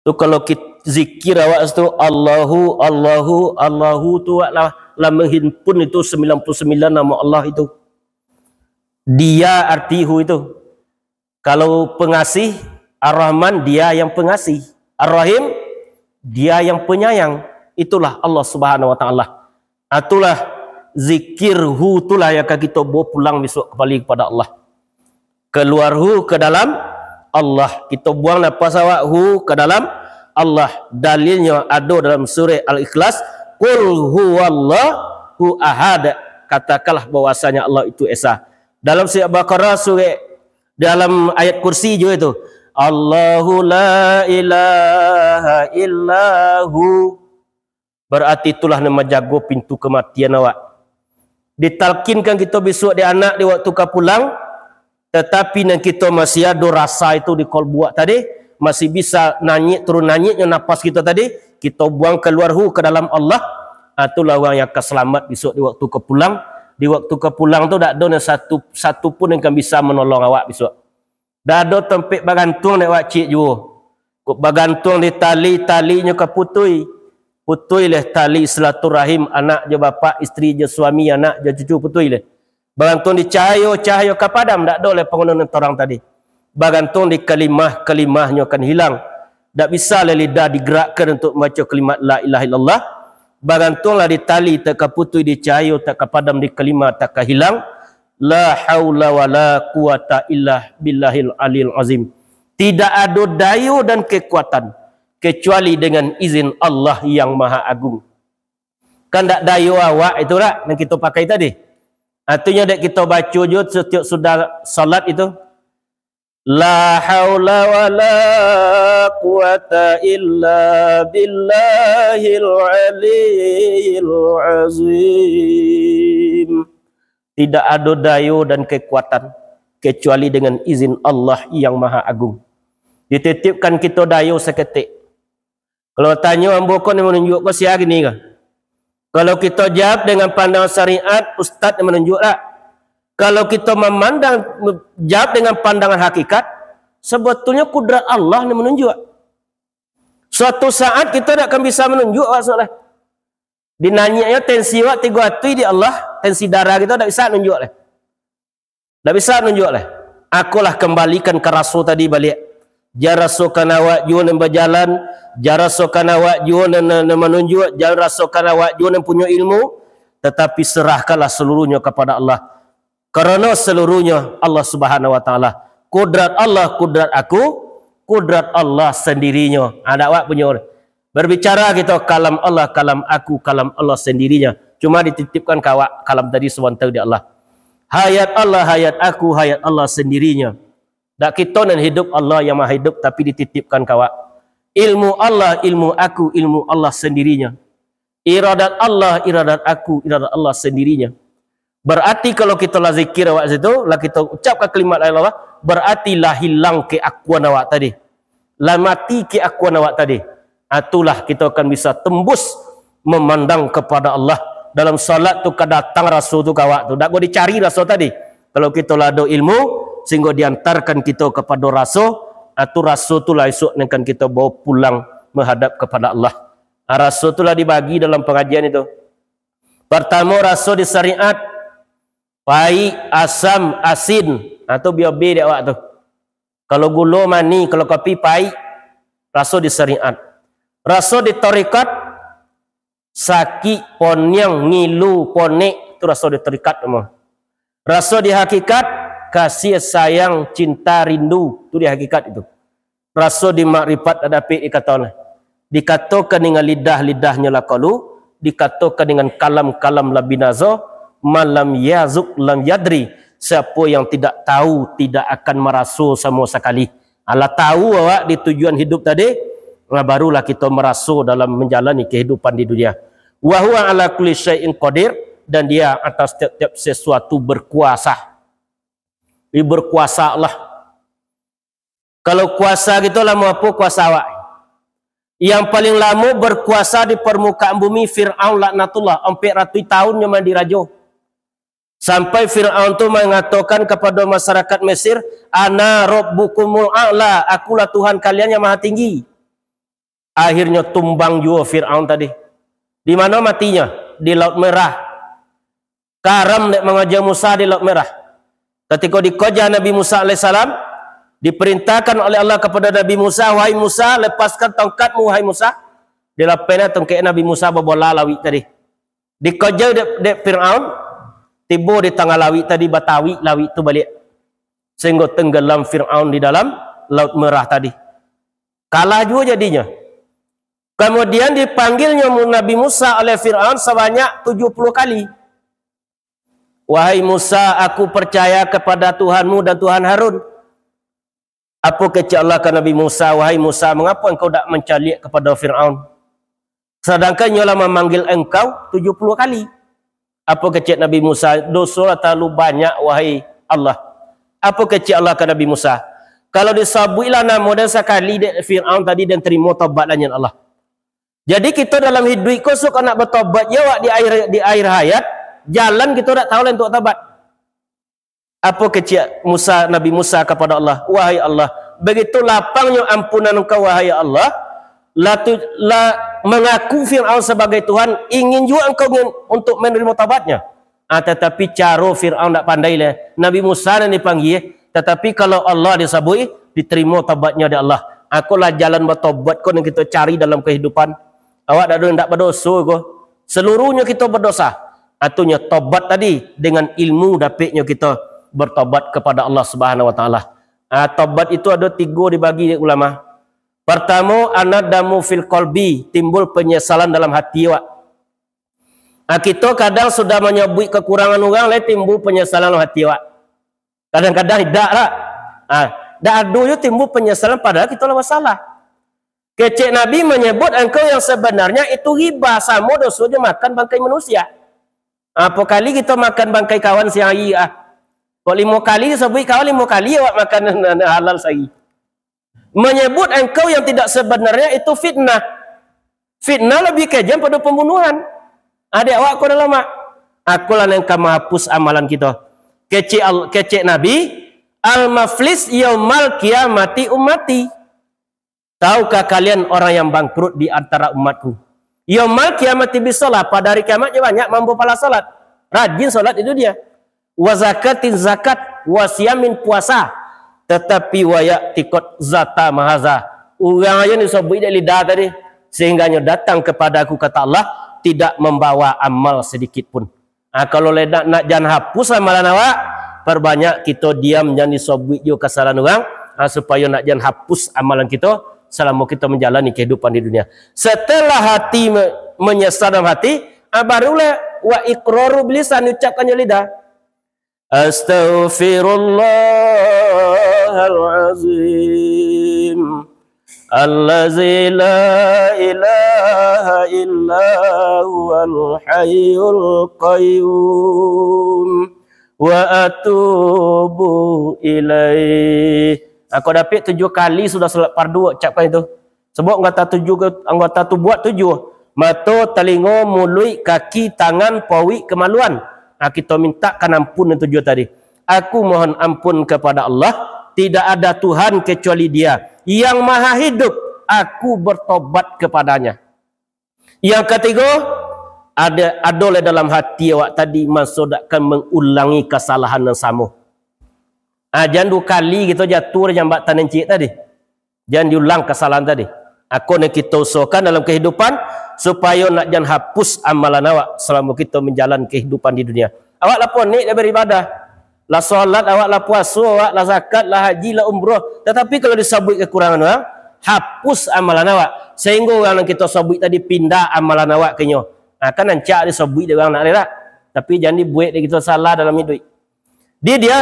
Tu kalau kit-, zikir awak tu, Allahu, Allahu, Allahu tu awak lah, lah manghimpun itu sambilan puluh sambilan nama Allah itu. Dia arti hu itu. Kalau pengasih, Ar-Rahman, Dia yang pengasih. Ar-Rahim, Dia yang penyayang. Itulah Allah Subhanahu wa Taala. Itulah zikir hu, itulah yang akan kita bawa pulang besok kembali kepada Allah. Keluar hu ke dalam Allah. Kita buang nafas awak hu ke dalam Allah. Dalilnya ada dalam surah Al-Ikhlas, "Qul huwallahu ahad." Katakanlah bahwasanya Allah itu Esa. Dalam surah Baqarah, surah, dalam ayat kursi juga itu, "Allahu la ilaha illahu." Berarti itulah nan manjago pintu kematian awak. Ditalkinkan kito bisuak di anak di waktu ka pulang, tatapi nan kito masih ado rasa itu di kolbu awak tadi, masih bisa nanyik turun nanyiknyo napas kito tadi, kito buang kaluar hu ka dalam Allah, ah, itulah urang yang ka salamat bisuak di waktu ka pulang. Di waktu ka pulang tu dak ado nan satu, satu pun yang kan bisa manolong awak bisuak. Dak ado tampek bagantuang dek wak ciek juo. Kok bagantuang di tali, talinyo ka putui. Putui leh tali silaturahim anak jo bapak, isteri jo suami, anak jo cucu, putui leh. Bagantuang di cahayo, cahayo ka padam, dak ado leh panguno nan torang tadi. Bagantuang di kalimah, kalimahnyo kan hilang. Dak bisa leh lidah digerakkan untuk mambaco kalimat la ilaha illallah. Bagantuanglah di tali, tak ka putui, di cahayo, tak ka padam, di kalimah, tak ka hilang. La haula wala quwata illa billahil aliyil azim. Tidak ado dayo dan kekuatan kecuali dengan izin Allah yang Maha Agung. Kan dak dayo awak itu dak, nan kito pakai tadi. Artinyo dek kito baco jo setiap sudah salat itu, "La haula wala quwata illa billahil aliyil azim." Tidak ado dayo dan kekuatan kecuali dengan izin Allah yang Maha Agung. Dititipkan kito dayo saketek. Kalau tanyo ambo ko nan manunjuak ko sia kini ko? Kalau kito jawab dengan pandangan syariat, ustaz nan manunjuak dak? Kalau kito mamandang, jawab dengan pandangan hakikat, sebetulnyo kudrat Allah nan manunjuak. Suatu saat kito dak akan bisa manunjuak, maksudnyo. Dinanyiknyo tensi awak tigo atuih di Allah, tensi darah kito dak bisa nunjuak leh. Dak bisa nunjuak leh. Akolah kambalikan ka raso tadi baliak. Jan rasokan awak juo nan bajalan, jan rasokan awak juo nan, nan, nan manunjuak, jan rasokan awak juo nan punyo ilmu, tatapi serahkanlah seluruhnyo kapada Allah. Karano seluruhnyo Allah Subhanahu wa Taala. Kudrat Allah, kudrat aku, kudrat Allah sandirinyo. Ha, dak awak punyo. Berbicara kito, kalam Allah, kalam aku, kalam Allah sandirinyo. Cuma dititipkan ka awak kalam tadi sabanta di Allah. Hayat Allah, hayat aku, hayat Allah sandirinyo. Dak kito nan hidup, Allah yang Maha Hidup, tapi dititipkan ka awak. Ilmu Allah, ilmu aku, ilmu Allah sandirinyo. Iradat Allah, iradat aku, iradat Allah sandirinyo. Berarti kalau kito lah zikir awak situ, lah kito ucapkan kalimat la ilaha illallah, berarti lah hilang keakuan awak tadi. Lah mati keakuan awak tadi. Ah, itulah kito akan bisa tembus mamandang kapada Allah. Dalam salat tu ka datang raso tu ka awak tu. Dak buliah dicari raso tadi. Kalau kito lah ado ilmu, sehinggo diantarkan kito kapado raso, ah, tu raso tu lah isuak nan akan kito bawa pulang mahadap kapada Allah. Ah, raso tu lah dibagi dalam pangajian itu. Partamo, raso di syariat, paik, asam, asin. Ha, tu biobe dek awak tu. Kalau gulo manih, kalau kopi paik, raso di syariat. Raso di tarekat, sakik, poniang, ngilu, ponek, Itu raso di tarikat namo. Raso di hakikat, kasih sayang, cinta, rindu, tu di hakikat itu. Raso di makrifat dak dapek dikato lah. Dikatokan dengan lidah, lidahnyo lah kalu, dikatokan dengan kalam, kalam lah binazo, malam yazuk lam yadri, siapo yang tidak tahu, tidak akan maraso samo sakali. Alah tahu awak di tujuan hidup tadi, nah, barulah kita maraso dalam menjalani kehidupan di dunia. Wa huwa ala kulli syai'in qadir, dan Dia atas tiap-tiap sesuatu berkuasa. Dia berkuasa Allah. Kalau kuasa gitu lah, mau apa kuasa awak? Yang paling lamo berkuasa di permukaan bumi, Fir'aun laknatullah, ampek ratuih tahun nyo mandi rajo. Sampai Fir'aun tu mangatokan kapado masyarakat Mesir, "Ana rabbukumul a'la, akulah Tuhan kalian yang maha tinggi." Akhirnyo tumbang juo Fir'aun tadi. Di mano matinyo? Di Laut Merah. Karam dek mangoja Musa di Laut Merah. Katiko dikoja Nabi Musa alaihissalam, diperintahkan oleh Allah kapado Nabi Musa, "Wahai Musa, lepaskan tongkatmu, wahai Musa." Dilapehna tongkek Nabi Musa babola lawik tadi. Dikoja dek, dek Fir'aun, tibo di tangah lawik tadi, batawik lawik tu baliak. Sehinggo tenggelam Fir'aun di dalam Laut Merah tadi. Kalah juo jadinyo. Kemudian dipanggilnyo Mu-, Nabi Musa oleh Fir'aun sabanyak tujuh puluh kali. "Wahai Musa, aku percaya kepada Tuhanmu dan Tuhan Harun." Apo kecek Allah ka Nabi Musa, "Wahai Musa, mengapa engkau dak mancaliak kepada Fir'aun? Sedangkan inyo lah memanggil engkau tujuh puluh kali." Apo kecek Nabi Musa, "Doso lah terlalu banyak, wahai Allah." Apo kecek Allah ka Nabi Musa, "Kalau disabuiklah namo den sakali dek Fir'aun tadi, den terimo tobat lah nyan Allah." Jadi, kito dalam hiduik ko, sok nak batobat je awak di akhir, di akhir hayat, jalan kito dak tahu lah untuk tobat. Apo kecek Musa, Nabi Musa kapado Allah, "Wahai Allah, begitu lapangnyo ampunan Engkau, wahai Allah, lah tu, lah mangaku Fir'aun sabagai Tuhan, ingin juo Engkau ngin-, untuk menerima tobatnya." Ah, tatapi caro Fir'aun dak pandai lah. Nabi Musa nan dipanggia, tatapi kalau Allah disabuik, diterimo tobatnyo dek Allah. Akolah jalan batobat ko nan kito cari dalam kehidupan. Awak dak ado nan dak badoso ko. Seluruhnyo kito badosa. Atunyo tobat tadi dengan ilmu dapeknyo kito bertobat kepada Allah Subhanahu Wa Taala. Ah, tobat itu ado tigo dibagi dek ulama. Pertamo, anadamu fil qalbi, timbul penyesalan dalam hati awak. Ah, kito kadang sudah manyabuik kekurangan urang, lai timbul penyesalan dalam hati awak. Kadang-kadang indak lah. Ah, dak ado jo timbul penyesalan padahal kito lah basalah. Kecek Nabi manyebut, "Engkau yang sebenarnya itu ghibah, samo doso jo makan bangkai manusia." Apo kali kito makan bangkai kawan sahari ah? Kok limo kali disabuik kawan, limo kali awak makan nan halal sahari. Manyebut engkau yang tidak sebenarnya itu fitnah. Fitnah lebih kejam pada pembunuhan. Adek awak ko dalam mak. Akulah nan ka mahapus amalan kito. Kecek Al-, kecek Nabi, "Al-muflis yaumal qiyamati ummati." Tahukah kalian orang yang bangkrut di antara umatku? Yaumal qiyamati bisolah, pada hari kiamat dia banyak mambawa pahala salat. Rajin salat itu dia. Wa zakatin zakat, wa siyamin puasa. Tetapi wa ya'tikot zata mahaza. Urang aja ni sabuik dek lidah tadi, sehingganyo datang kepada aku, kata Allah, tidak membawa amal sedikit pun. Ah, kalau lai nak, nak jan hapus amalan awak, parbanyak kito diam, jan disobuik jo kasalahan urang, ah, supayo nak jan hapus amalan kito salamo kito manjalani kahidupan di dunia. Setelah hati me-, menyesal dalam hati, ah, barulah wa iqraru bilisan, ucapkan jo lidah. Astaghfirullahalazim. Allazi la ilaha illa huwal hayyul qayyum. Wa atubu ilaih. Aku dapik tujuh kali sudah salat fardu, ucapkan itu. Sebab anggota tujuh ke, anggota tubuah tujuh. Mato, talingo, muluik, kaki, tangan, pauik, kamaluan. Ah, kito mintakan ampun yang tujuh tadi. Aku mohon ampun kepada Allah, tidak ada Tuhan kecuali Dia yang Maha Hidup. Aku bertobat kepada-Nya. Yang katigo, ada, ado lah dalam hati awak tadi, maso dak akan mengulangi kesalahan yang samo. Ah, jan dua kali kito jatuh di jambatan nan ciek tadi. Jan diulang kesalahan tadi. Ako nan kito usahokan dalam kahidupan, supayo nak jan hapus amalan awak salamo kito manjalan kahidupan di dunia. Awak lah ponek lah baribadah, lah solat, awak lah puaso, awak lah zakat, lah haji, lah umroh. Tatapi kalau disabuik kakurangan urang, hapus amalan awak. Sahinggo urang nan kito sabuik tadi pindah amalan awak ka inyo. Ha, kan rancak disabuik dek urang nak rela. Tapi jan dibuek dek kito salah dalam iduik. Dia, dia,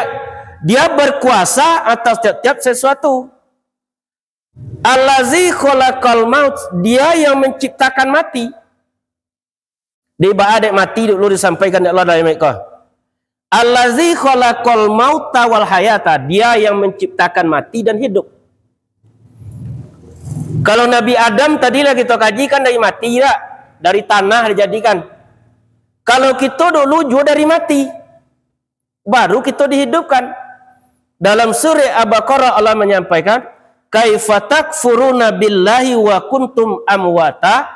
dia berkuasa atas tiap-tiap sesuatu. Allazi khalaqal maut, Dia yang menciptakan mati. Di baa dek mati dulu disampaikan dek Allah dalam ayat ko. Allazi khalaqal mauta wal hayata, Dia yang menciptakan mati dan hidup. Kalau Nabi Adam tadi lah kito kaji kan dari mati lah, dari tanah dijadikan. Kalau kito dulu juo dari mati, baru kito dihidupkan. Dalam surah Al-Baqarah Allah manyampaikan, "Kaifa takfuruna billahi wa kuntum amwata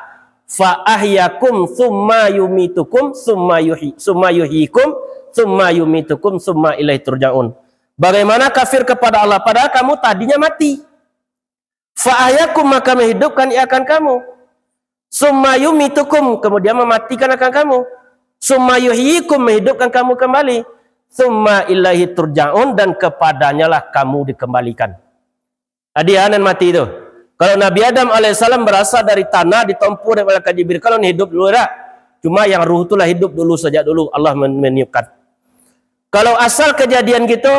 fa ahyakum tsumma yumitukum tsumma yuhyi, tsumma yuhyikum tsumma yumitukum tsumma ilaihi turja'un." Bagaimana kafir kepada Allah, padahal kamu tadinya mati. Fa ahyakum, maka menghidupkan ia akan kamu. Tsumma yumitukum, kemudian mematikan akan kamu. Tsumma yuhyikum, menghidupkan kamu kembali. Tsumma ilaihi turja'un, dan kepadanyalah kamu dikembalikan. Adi anan mati tu. Kalau Nabi Adam alaihissalam berasal dari tanah, ditompuh dari malaikat Jibril, kalau hidup dulu dak? Cuma yang ruh tu lah hidup dulu, sejak dulu Allah men-, meniupkan. Kalau asal kejadian gitu,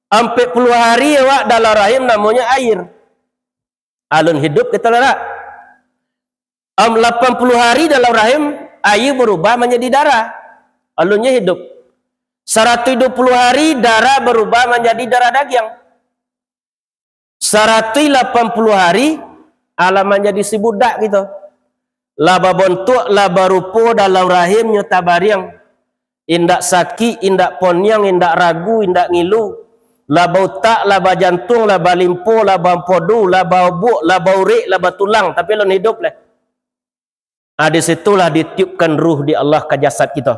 ampek puluah hari awak dalam rahim namonyo air. Alun hidup kito lah dak? Am, lapan puluh hari dalam rahim, air berubah menjadi darah. Alunnyo hidup. Saratuih duo puluh hari, darah berubah menjadi darah dagiang. Saratuih lapan puluh hari, alah manjadi si budak kito. Lah babontuak, lah barupo dalam rahimnyo tabariang. Indak sakik, indak poniang, indak ragu, indak ngilu. Lah bautak, lah bajantuang, lah balimpo, lah bampodu, lah baobuak, lah baurek, lah batulang. Tapi alun hidup lah. Ah, di situlah ditiupkan ruh di Allah ka jasad kito.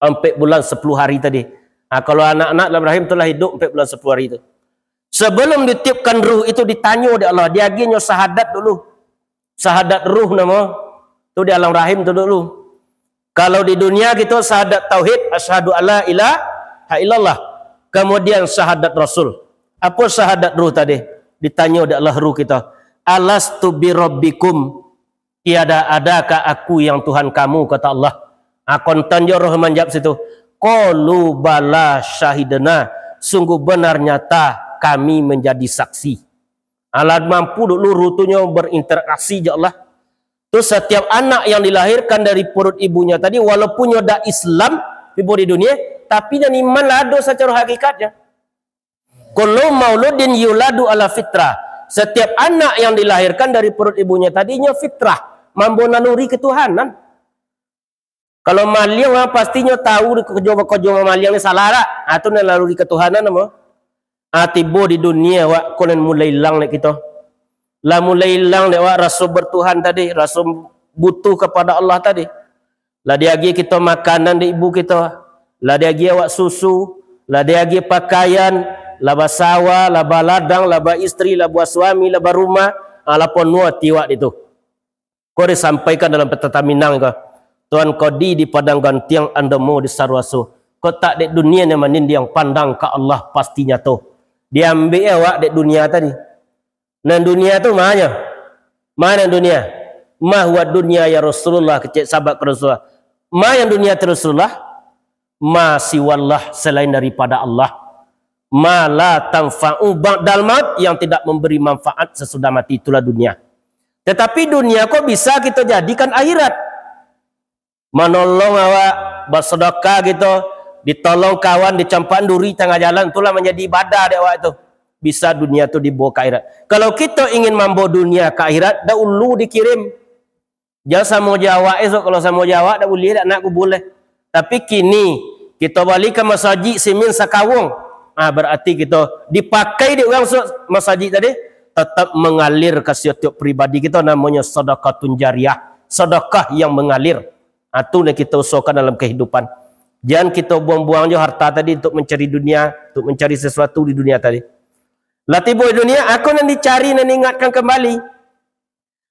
Ampek bulan sapuluah hari tadi. Ah, kalau anak-anak dalam rahim tu lah hidup ampek bulan sapuluah hari tu. Sebelum ditiupkan ruh itu ditanyo dek Allah, diagiahnyo syahadat dulu. Syahadat ruh namo. Tu di alam rahim tu dulu. Kalau di dunia kito syahadat tauhid, asyhadu alla ilaha illallah. Kemudian syahadat rasul. Apo syahadat ruh tadi? Ditanyo dek Allah ruh kito. "Alastu birabbikum?" Tiada adakah Aku yang Tuhan kamu, kata Allah. Akontan jo roh manjawab situ. Qalu bala syahidna, sungguh benar nyata kami menjadi saksi. Alah mampu dulu ruh tu nyo berinteraksi jo Allah. Tu setiap anak yang dilahirkan dari perut ibunya tadi, walaupun nyo dak Islam, tibo di dunia, tapi nan iman lah ado secara hakikatnya. Kullu mauludin yuladu ala fitrah. Setiap anak yang dilahirkan dari perut ibunya tadi, inyo fitrah, mambo naluri ketuhanan. Kalau maliang, urang pastinyo tahu di kojo-kojo mamaliang ni salah dak? Ah, tu naluri ketuhanan namo. Ah, tibo di dunia, awak ko nan mulai ilang dek kito. Lah mulai ilang dek awak raso bertuhan tadi, raso butuh kepada Allah tadi. Lah diagiah kito makanan dek ibu kito, lah diagiah awak susu, lah diagiah pakaian, lah basawa, lah baladang, lah baistri, lah basuami, lah barumah, ah, lah ponuah ati awak ditu. Ko disampaikan dalam Pepatah Minang ko, Tuan Kodi di Padang Gantiang, Andamo di Saruaso. Kok tak dek dunia nan manindiang, pandang ka Allah pasti nyato. Diambiak awak dek dunia tadi. Nan dunia tu ma nyo? Ma nan dunia? Ma huwa dunia ya Rasulullah, kecek sahabat ka Rasulullah. Ma yang dunia tu Rasulullah? Ma siwallah, selain daripada Allah. Ma la tanfa'u ba'dal maut, yang tidak memberi manfaat sesudah mati, itulah dunia. Tetapi dunia ko bisa kito jadikan akhirat. Manolong awak, basadakah kito, ditolong kawan, dicampakan duri tangah jalan, tu lah manjadi ibadah dek awak tu. Bisa dunia tu dibawa ka akhirat. Kalau kito ingin mambawa dunia ka akhirat, dahulu dikirim. Jan samo jo awak esok, kalau samo jo awak, dak buliah, dak nak kubur lai. Tapi kini, kito bali ka masajik simin sakawung. Ah, berarti kito dipakai dek urang su-, masajik tadi, tetap mengalir ka setiap pribadi kito, namonyo sadakatun jariyah, sadakah yang mengalir. Ah, tu nan kito usahokan dalam kehidupan. Jan kito buang-buang jo harta tadi untuk mencari dunia, untuk mencari sesuatu di dunia tadi. Lah tibo di dunia, ako nan dicari, nan diingatkan kembali.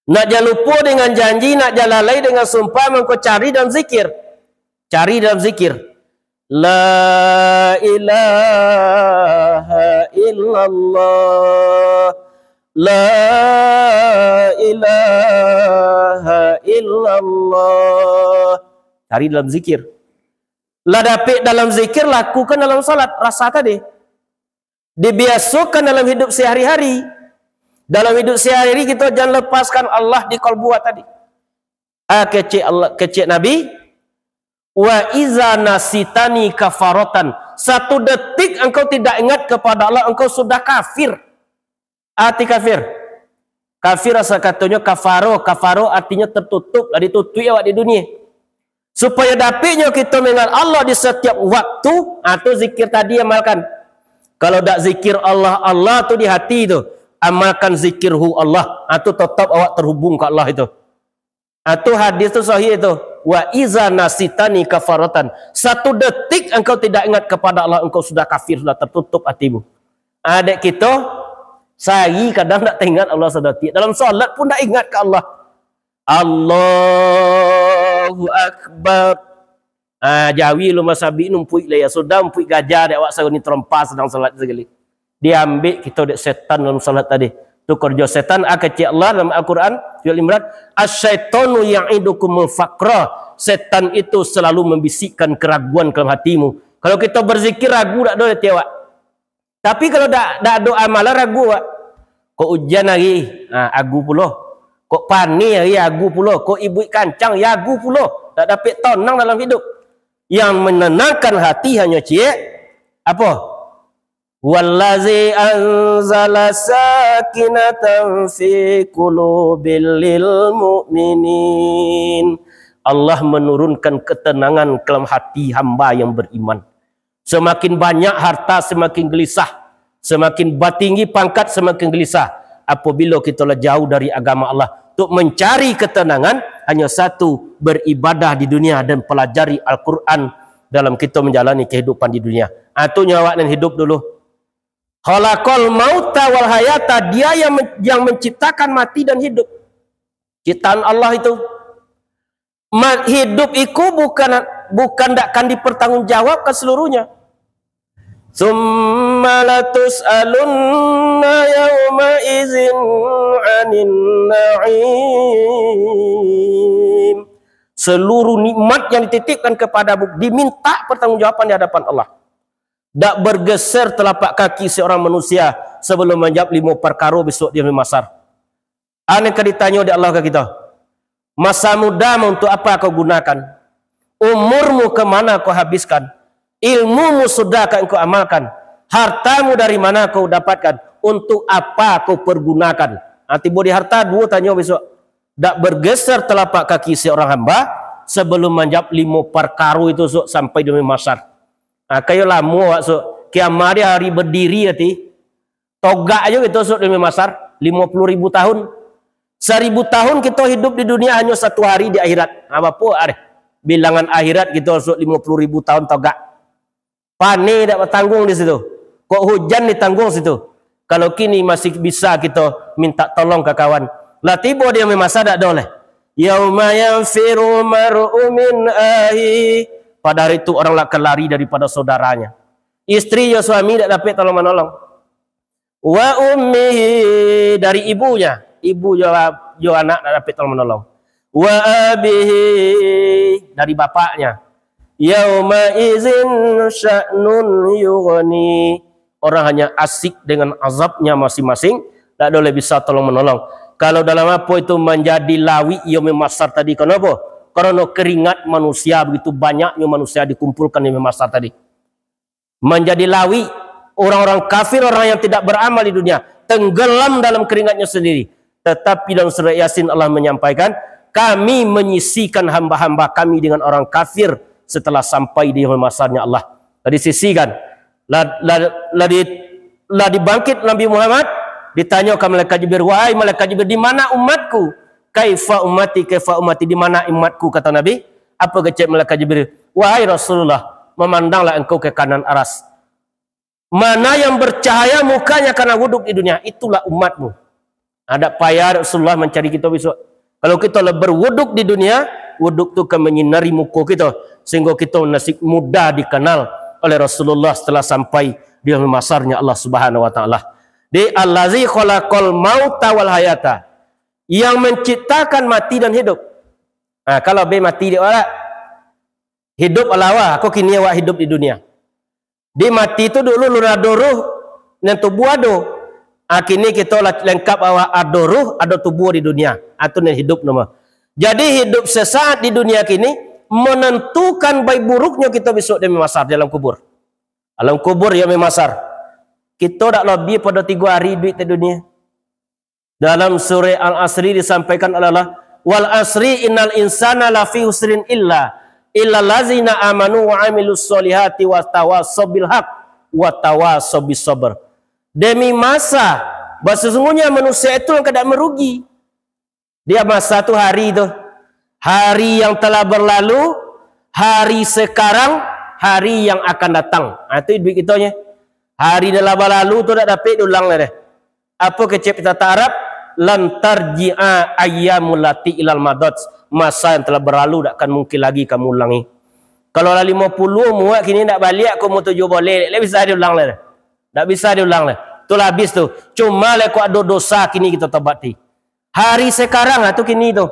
Nak jan lupo dengan janji, nak jan lalai dengan sumpah, mangko cari dalam zikir. Cari dalam zikir. La ilaha illallah. La ilaha illallah. Cari dalam zikir. Lah dapek dalam zikir, lakukan dalam salat. Rasa tadi. Dibiasokan dalam hidup sehari-hari. Dalam hidup sehari-hari, kito jan lepaskan Allah di kalbu tadi. Ah, kecek Allah, kecek Nabi, "Wa iza nasitani kafarotan." Satu detik engkau tidak ingat kepada Allah, engkau sudah kafir. Arti kafir. Kafir asal katonyo kafaro. Kafaro artinyo tertutup, lah ditutupi awak di dunia. Supayo dapiknyo kito mengingat Allah di setiap waktu, ah, tu zikir tadi amalkan. Kalau dak zikir Allah, Allah tu di hati tu, amalkan zikir hu Allah, ah, tu tetap awak terhubung ka Allah itu. Ah, tu hadis tu sahih tu. "Wa iza nasitani kafaratan." Satu detik engkau tidak ingat kepada Allah, engkau sudah kafir, sudah tertutup hatimu. Adek kito, sahari kadang dak teringat Allah sadetik. Dalam salat pun dak ingat ka Allah. Allahu Akbar. Ah, jawi lu masabik numpuik lah ya. Sudah numpuik gajah dek awak saruni terompa sedang salat sekali. Diambik kito dek setan dalam salat tadi. Tu kerjo setan, ah, kecek Allah dalam Al-Quran, surah Al-Imran, "Asyaitonu ya'idukumul faqra." Setan itu selalu membisikkan keraguan ke dalam hatimu. Kalau kito berzikir, ragu dak doh hati awak. Tapi kalau dak, dak ado amalan, ragu awak. Kok ujan hari, ha, agu pulo. Kok paneh hari, agu pulo. Kok ibuik kancang, ya agu pulo. Dak dapek tonang dalam hidup. Yang menenangkan hati hanyo ciek, apo? "Wallazi anzala sakinatan fi qulubil mu'minin." Allah menurunkan ketenangan ke dalam hati hamba yang beriman. Semakin banyak harta, semakin gelisah. Semakin batinggi pangkat, semakin gelisah. Apabila kita lah jauh dari agama Allah, untuk mencari ketenangan, hanya satu, beribadah di dunia dan pelajari Al-Quran dalam kita menjalani kehidupan di dunia. Ah, tu nyo awak nan hidup dulu. Khalaqal mauta wal hayata, Dia yang men-, yang menciptakan mati dan hidup. Ciptaan Allah itu. Ma-, hidup iku bukan, bukan dak kan dipertanggungjawabkan seluruhnya. "Tsumma latus'alunna yauma idzin 'anin na'im." Seluruh nikmat yang dititipkan kepadamu diminta pertanggungjawaban di hadapan Allah. Dak bergeser telapak kaki seorang manusia sebelum manjawab limo parkaro besok di Yaumil Mahsyar. Ane ka ditanyo dek Allah ka kito, "Masa mudamu untuk apa kau gunakan? Umurmu ke mana kau habiskan? Ilmumu sudah ka engkau amalkan? Hartamu dari mana kau dapatkan? Untuk apa kau pergunakan?" Ha, tibo di harta, duo tanyo besok. Dak bergeser telapak kaki seorang hamba sebelum manjawab limo parkaro itu, sok, sampai di Yaumil Mahsyar. Ha, kayo lamo awak, sok. Kiamat di hari berdiri ati. Togak ajo kito sok di Yaumil Mahsyar, limo puluh ribu tahun. Saribu tahun kito hidup di dunia, hanyo satu hari di akhirat. Ha, bapo areh? Bilangan akhirat kito sok limo puluh ribu tahun togak. Paneh dak batangguang di situ. Kok hujan ditangguang situ. Kalau kini masih bisa kito minta tolong ka kawan. Lah tibo di Yaumil Mahsyar dak doh leh. "Yauma yafirrul mar'u min akhihi." Pada hari itu orang lah akan lari daripada saudaranya. Istri jo suami dak dapek tolong-manolong. "Wa ummihi," dari ibunya, ibu jo, jo anak dak dapek tolong-manolong. "Wa abihi," dari bapaknya. "Yauma idzin sya'nun yughni." Orang hanya asik dengan azabnya masing-masing, dak ado lai bisa tolong-manolong. Kalau dalam apo itu manjadi lawik Yaumil Mahsyar tadi, kenapa? Karena keringat manusia, begitu banyaknya manusia dikumpulkan di Yaumil Mahsyar tadi. Manjadi lawik, orang-orang kafir, orang yang tidak beramal di dunia, tenggelam dalam keringatnya sendiri. Tetapi dalam surat Yasin Allah menyampaikan, "Kami menyisikan hamba-hamba Kami dengan orang kafir setelah sampai di Yaumil Mahsyarnya Allah." Lah disisikan, lah, lah, lah, di, lah dibangkit Nabi Muhammad, ditanyo ka malaikat Jibril, "Wahai malaikat Jibril, di mana umatku? Kaifa ummati, kaifa ummati, di mana umatku?" kata Nabi. Apa kecek malaikat Jibril? "Wahai Rasulullah, memandanglah engkau ke kanan aras." Mana yang bercahaya mukanya karena wuduk di dunia, itulah umatmu. Adak payah Rasulullah mencari kita besok. Kalau kita lah berwuduk di dunia, wuduk tu akan menyinari muka kita, sehingga kita nasib mudah dikenal oleh Rasulullah setelah sampai di masarnya Allah Subhanahu wa Taala. Di allazi khalaqal mauta wal hayata, yang menciptakan mati dan hidup. Nah, kalau be mati di awak, hidup alawa, aku kini awak hidup di dunia. Di mati tu dulu lun ado ruh, nan tubuh ado. Ah, kini kita lah lengkap awak ado ruh, ado tubuh di dunia. Ah, tu nan hidup nama. Jadi hidup sesaat di dunia kini menentukan baik buruknya kita besok di masar dalam kubur. Dalam kubur ya masar. Kita dak lebih pada tiga hari duit di dunia. Dalam surah Al-Asri disampaikan oleh Allah, "Wal asri innal insana lafi husrin illa, illa lazina amanu wa amilus solihati wa tawasobil haq, wa tawasobis sober." Demi masa, sesungguhnya manusia itu yang kada merugi. Dia masa tu hari tu. Hari yang telah berlalu, hari sekarang, hari yang akan datang. Ha, tu duit kita nya. Hari dah lah berlalu tu dak dapik diulang lah deh. Apa kecek pepatah Arab? Lan tarji'a ayyamul lati ilal madad. Masa yang telah berlalu dak akan mungkin lagi kamu ulangi. Kalau lah lima puluh muak kini dak baliak ke umur tujuh boleh, dak bisa diulang lah. Dak bisa diulang lah. Tu lah habis tu. Cuma lah kok ado dosa kini kita tobat ti. Hari sekarang lah tu kini tu.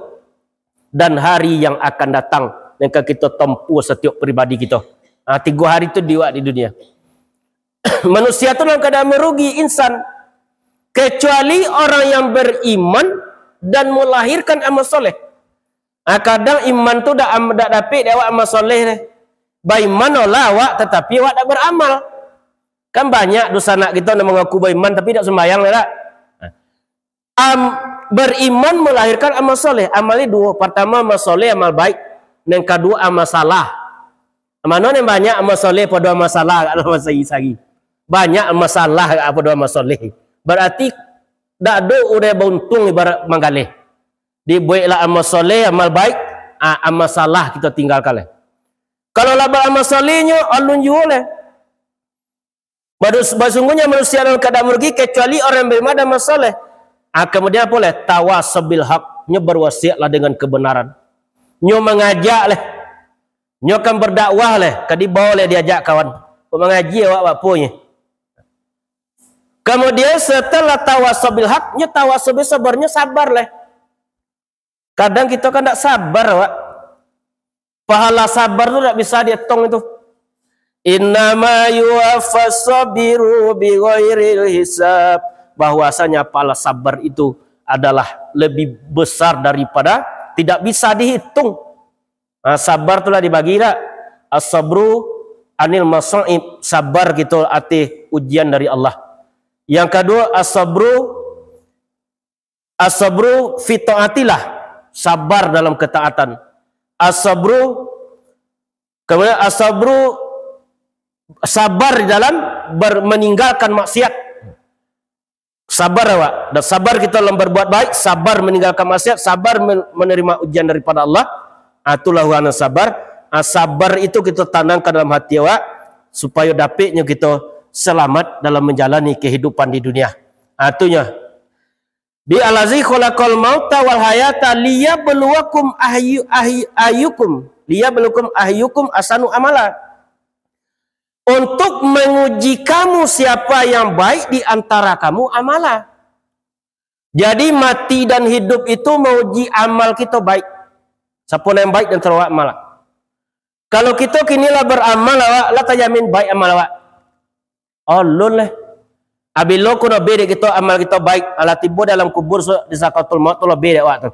Dan hari yang akan datang yang akan kita tempuh setiap pribadi kita. Ha, tiga hari tu di awak di dunia. Manusia tu dalam keadaan merugi insan. Kecuali orang yang beriman dan melahirkan amal soleh. Ah, kadang iman tu dak am-, dak dapik di awak amal soleh deh. Baiman lah awak, tetapi awak dak beramal. Kan banyak dosa anak kita yang mengaku baiman tapi dak sembahyang lah dak. Am, beriman melahirkan amal soleh. Amal ni dua. Pertama amal soleh, amal baik. Yang kedua amal salah. Mano yang banyak amal soleh pada amal salah, kalau bahasa sari. Banyak amal salah pada amal soleh. Berarti dak ada urang beruntung ibarat manggaleh. Dibueklah amal soleh, amal baik, a-, amal salah kita tinggalkan lah. Kalau lah beramal solehnyo, alun juo lah. Badu-, basungguhnya manusia dalam keadaan merugi, kecuali orang yang beriman dan amal soleh. Ah, kemudian apa lah? Tawasobil haq. Nyo berwasiatlah dengan kebenaran. Nyo mangajak lah. Nyo kan berdakwah lah. Kadi bao lah diajak kawan. Kok mangaji awak bapo nyo? Kemudian setelah tawasobil haq, nyo tawasobil sabar, nyo sabar lah. Kadang kita kan dak sabar, Wak. Pahala sabar tu dak bisa dietong itu. Innama yuwaffas sabiru bighairil hisab. Bahwasanya pahala sabar itu adalah lebih besar daripada tidak bisa dihitung. Nah, sabar tu lah dibagi dak? As-sabru anil masaib, sabar kita ateh ujian dari Allah. Yang kedua, as-sabru As-sabru fi taatillah, sabar dalam ketaatan. As-sabru, kemudian as-sabru, sabar di dalam ber-, meninggalkan maksiat. Sabar awak, dan sabar kita dalam berbuat baik, sabar meninggalkan maksiat, sabar men-, menerima ujian daripada Allah. Ah, itulah warna sabar. Ah, sabar itu kita tanamkan dalam hati awak, supaya dapiknya kita selamat dalam menjalani kehidupan di dunia. Ah, itunya. Di allazi khalaqal mauta wal hayata liyabluwakum ahyu-, ahyu-, ayyukum, liyabluwakum ayyukum ahsanu amala. Untuk menguji kamu siapa yang baik di antara kamu amala. Jadi mati dan hidup itu mauji amal kita baik. Siapa yang baik dan terowak amal. Kalau kita kini lah beramal awak, lah tajamin baik amal awak. Alun lah. Abilo kuno bedek kita amal kita baik, alah tibo dalam kubur so, di sakaratul maut tu lah bedek awak tu.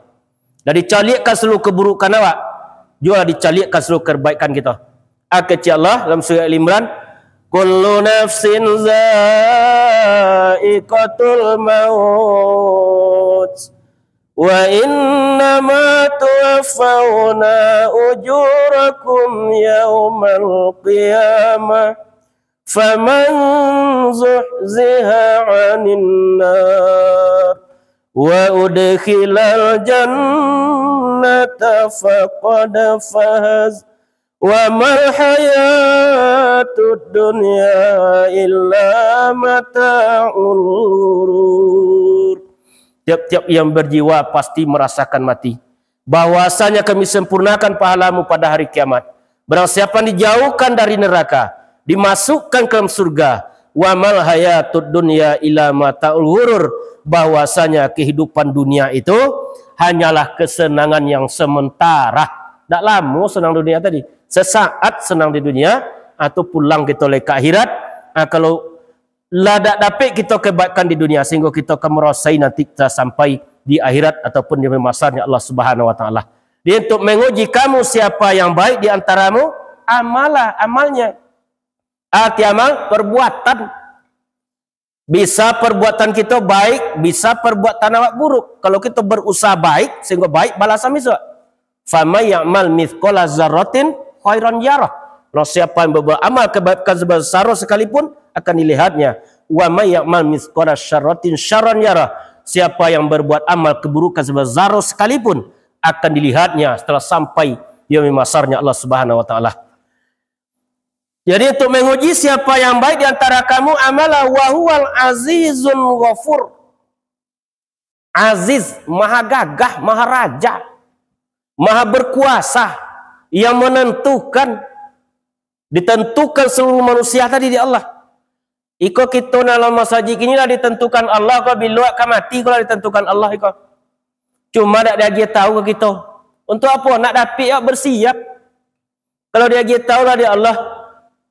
Dah dicaliakkan seluruh keburukan awak, juo lah dicaliakkan seluruh kebaikan kita. Ah, kecek Allah dalam surah Al Imran, "Kullu nafsin za'iqatul maut." Wa innama tuwaffawna ujurakum yaumal qiyamah, faman zuhziha 'anin nar wa udkhilal jannata faqad faz, Wa mal hayatud dunya illa mata'ul ghurur. Tiap-tiap yang berjiwa pasti merasakan mati. Bahwasanya kami sempurnakan pahalamu pada hari kiamat. Barang siapa yang dijauhkan dari neraka, dimasukkan ke dalam surga, wa mal hayatud dunya illa mata'ul ghurur, bahwasanya kehidupan dunia itu hanyalah kesenangan yang sementara. Dak lamo senang dunia tadi. Sesaat senang di dunia, atau pulang kito lai ka akhirat. Ah, kalau lah dak dapek kito kebaikan di dunia, sehingga kito akan merasai nanti kita sampai di akhirat ataupun di mahsyarnya Allah Subhanahu wa Ta'ala. Jadi, untuk menguji kamu siapa yang baik di antaramu, amalah amalnya. Arti amal, perbuatan. Bisa perbuatan kito baik, bisa perbuatan awak buruk. Kalau kito berusaha baik, sehingga baik balasan besok. Faman ya'mal mithqala dzarratin khairan yarah. Kalau siapa yang berbuat amal kebaikan sebesar zarah sekalipun, akan dilihatnya. Wa man ya'mal mithqala syarratin syarran yarah. Siapa yang berbuat amal keburukan sebesar zarah sekalipun, akan dilihatnya setelah sampai di yaumil mahsyarnya Allah Subhanahu wa Ta'ala. Jadi, untuk menguji siapa yang baik di antara kamu, amalah wa huwal azizun ghafur. Aziz, maha gagah, maha raja, maha berkuasa, yang menentukan, ditentukan seluruh manusia tadi di Allah. Iko kito dalam masajik inilah ditentukan Allah, ko bilo ka mati, ko lah ditentukan Allah iko. Cuma dak diagiah tahu ka kito. Untuk apo? Nak dapik awak bersiap. Kalau diagiah tahu lah dek Allah,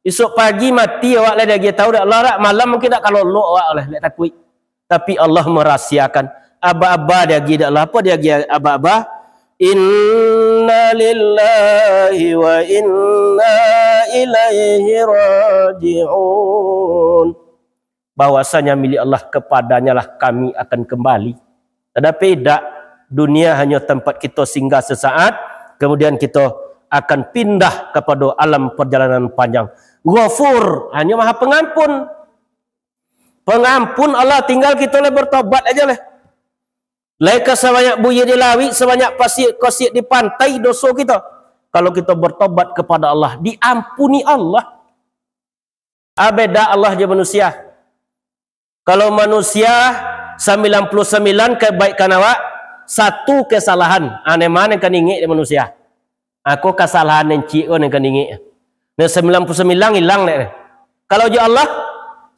isok pagi mati awak lah diagiah tahu dek Allah, dak malam mungkin dak kalolok awak lah, dak takuik. Tapi Allah merahasiakan. Aba-aba diagiah dek Allah. Apa diagiah aba-aba? Inna lillahi wa inna ilaihi raji'un. Bahwasanya milik Allah, kepadanyalah kami akan kembali. Tadapi dak, dunia hanya tempat kito singgah sesaat, kemudian kito akan pindah kepada alam perjalanan panjang. Ghafur, hanya Maha Pengampun. Pengampun Allah, tinggal kito lah bertobat aja lah. Lai ka sabanyak buya di lauik, sabanyak pasik kosik di pantai doso kito. Kalau kito bertobat kepada Allah, diampuni Allah. Ah, beda Allah jo manusia. Kalau manusia, sambilan puluh sambilan kebaikan awak, satu kesalahan. Aneh mah nan ka diingek dek manusia. Ako kesalahan nan ciek ko nan ka diingek. Nah, sambilan puluh sambilan ilang dek. Kalau jo Allah,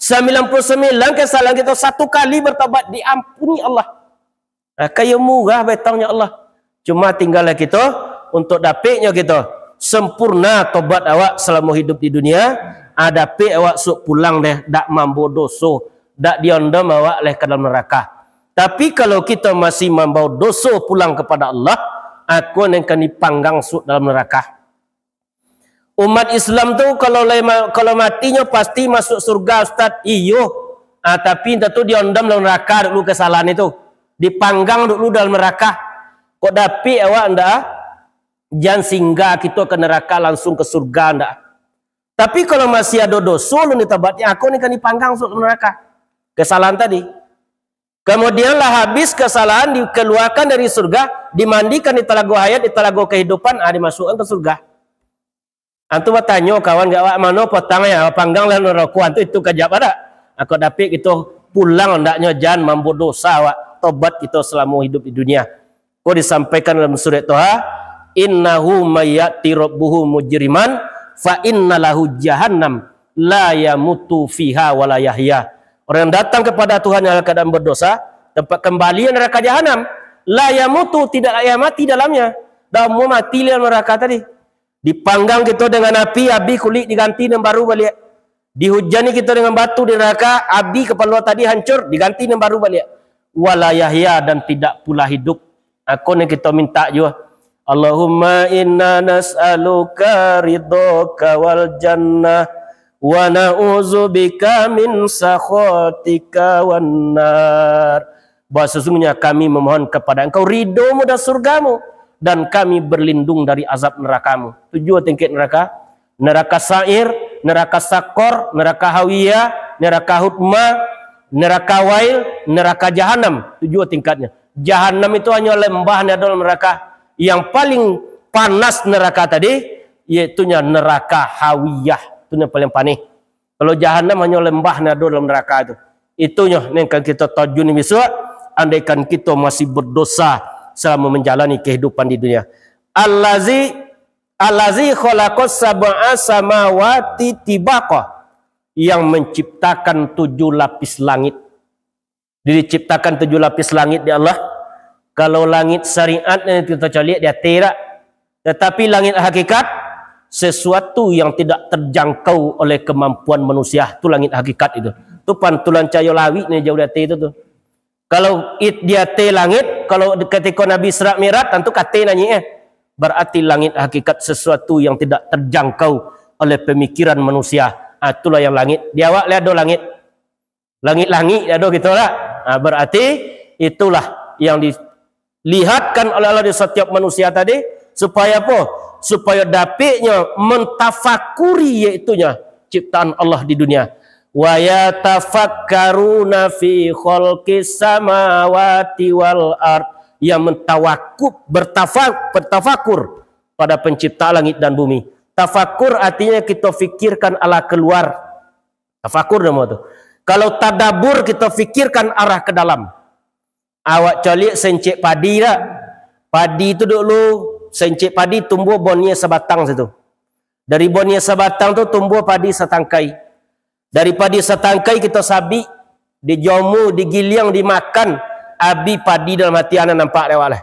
sambilan puluh sambilan kesalahan kito satu kali bertobat, diampuni Allah. Ah, kayo murah batangnyo Allah. Cuma tinggallah kito, untuk dapiknyo kito sempurna tobat awak salamo hidup di dunia, ah, dapik awak sok pulang deh, dak mambawa doso, dak diondom awak leh ka dalam neraka. Tapi kalau kito masih mambawa doso pulang kepada Allah, ako nan ka dipanggang sok dalam neraka. Umat Islam tu kalau lai ma-, kalau matinyo pasti masuk surga, Ustaz. Iyo. Ah, tapi ndak tu diondam dalam neraka dulu kesalahan itu. Dipanggang dulu dalam neraka. Kok dapik awak ndak, ah? Jan singgah kito ke neraka langsung ke surga ndak. Tapi kalau masih ado doso lun ditabati, ako ni kan dipanggang masuk neraka. Kesalahan tadi. Kemudian lah habis kesalahan, dikeluarkan dari surga, dimandikan di talago hayat, di talago kehidupan, ah, dimasukkan ke surga. Antu batanyo kawan gak awak, "Mano potang ya, panggang lah naroko, antu itu kajap ada." Ako dapik kito pulang, andaknyo jan mambuat dosa awak, tobat kito selamo hidup di dunia. Ko disampaikan dalam surat Toha, "Innahu mayyati rabbuhu mujriman, fa inna lahu jahannam, la yamutu fiha wa la yahya." Orang yang datang kepada Tuhan yang keadaan berdosa, tempat kembali neraka jahanam. La yamutu, tidak ia mati dalamnya. Dah mau mati dalam neraka tadi. Dipanggang kito dengan api, abih kulik diganti nan baru baliak. Dihujani kito dengan batu di neraka, abih kapalo tadi hancur, diganti nan baru baliak. Wa la yahya, dan tidak pula hidup. Ako ni kito minta juo. Allahumma inna nas'aluka ridhaka wal jannah, wa na'udzubika min sakhatika wan nar. Bahwa sesungguhnya kami memohon kepada Engkau ridho-Mu dan surga-Mu, dan kami berlindung dari azab neraka-Mu. Tujuh tingkat neraka. Neraka Sa'ir, neraka Sakor, neraka Hawiyah, neraka Hutmah, neraka Wail, neraka Jahanam. Tujuh tingkatnya. Jahanam itu hanyo lembah, ndak ado neraka. Yang paling panas neraka tadi, Iaitunyo neraka hawiyah, tu nan paling paneh. Kalau jahanam hanyo lembah nan ado dalam neraka tu. Itunyo nan kan kito tajuni bisuak, andaikan kito masih berdosa salamo manjalani kahidupan di dunia. Allazi, allazi khalaqas sab'a samawati tibaqa, yang menciptakan tujuh lapis langit. Diciptakan tujuh lapis langit di Allah. Kalau langit syariat nan kito caliak di ateh dak. Tatapi langit hakikat, sesuatu yang tidak terjangkau oleh kemampuan manusia, tu langit hakikat itu. Tu pantulan cahayo lawik nan jauah di ateh itu tu. Kalau it-, di ateh langit, kalau katiko Nabi Isra Mi'raj, tantu ka ateh naiak, eh. Berarti langit hakikat sesuatu yang tidak terjangkau oleh pemikiran manusia. Ah, itulah yang langit. Di awak lah ado langit. Langit-langit ado gitu lah. Ha, berarti itulah yang dilihatkan oleh Allah di setiap manusia tadi, supaya apa? Supaya dapiknyo mentafakuri, iaitunyo ciptaan Allah di dunia. Wa yatafakkaruna fi khalqis samawati wal ard, yang mentawakuf, bertafa-, bertafakur pada pencipta langit dan bumi. Tafakur artinya kita fikirkan arah keluar. Tafakur namo tu. Kalau tadabur, kita fikirkan arah ke dalam. Awak caliak sencek padi dak? Padi tu dulu, sencek padi tumbuah bonnya sabatang situ. Dari bonnya sabatang tu tumbuah padi satangkai. Dari padi satangkai kita sabik, dijomu, digiliang, dimakan, abih padi dalam ati anak nampak dek awak lah.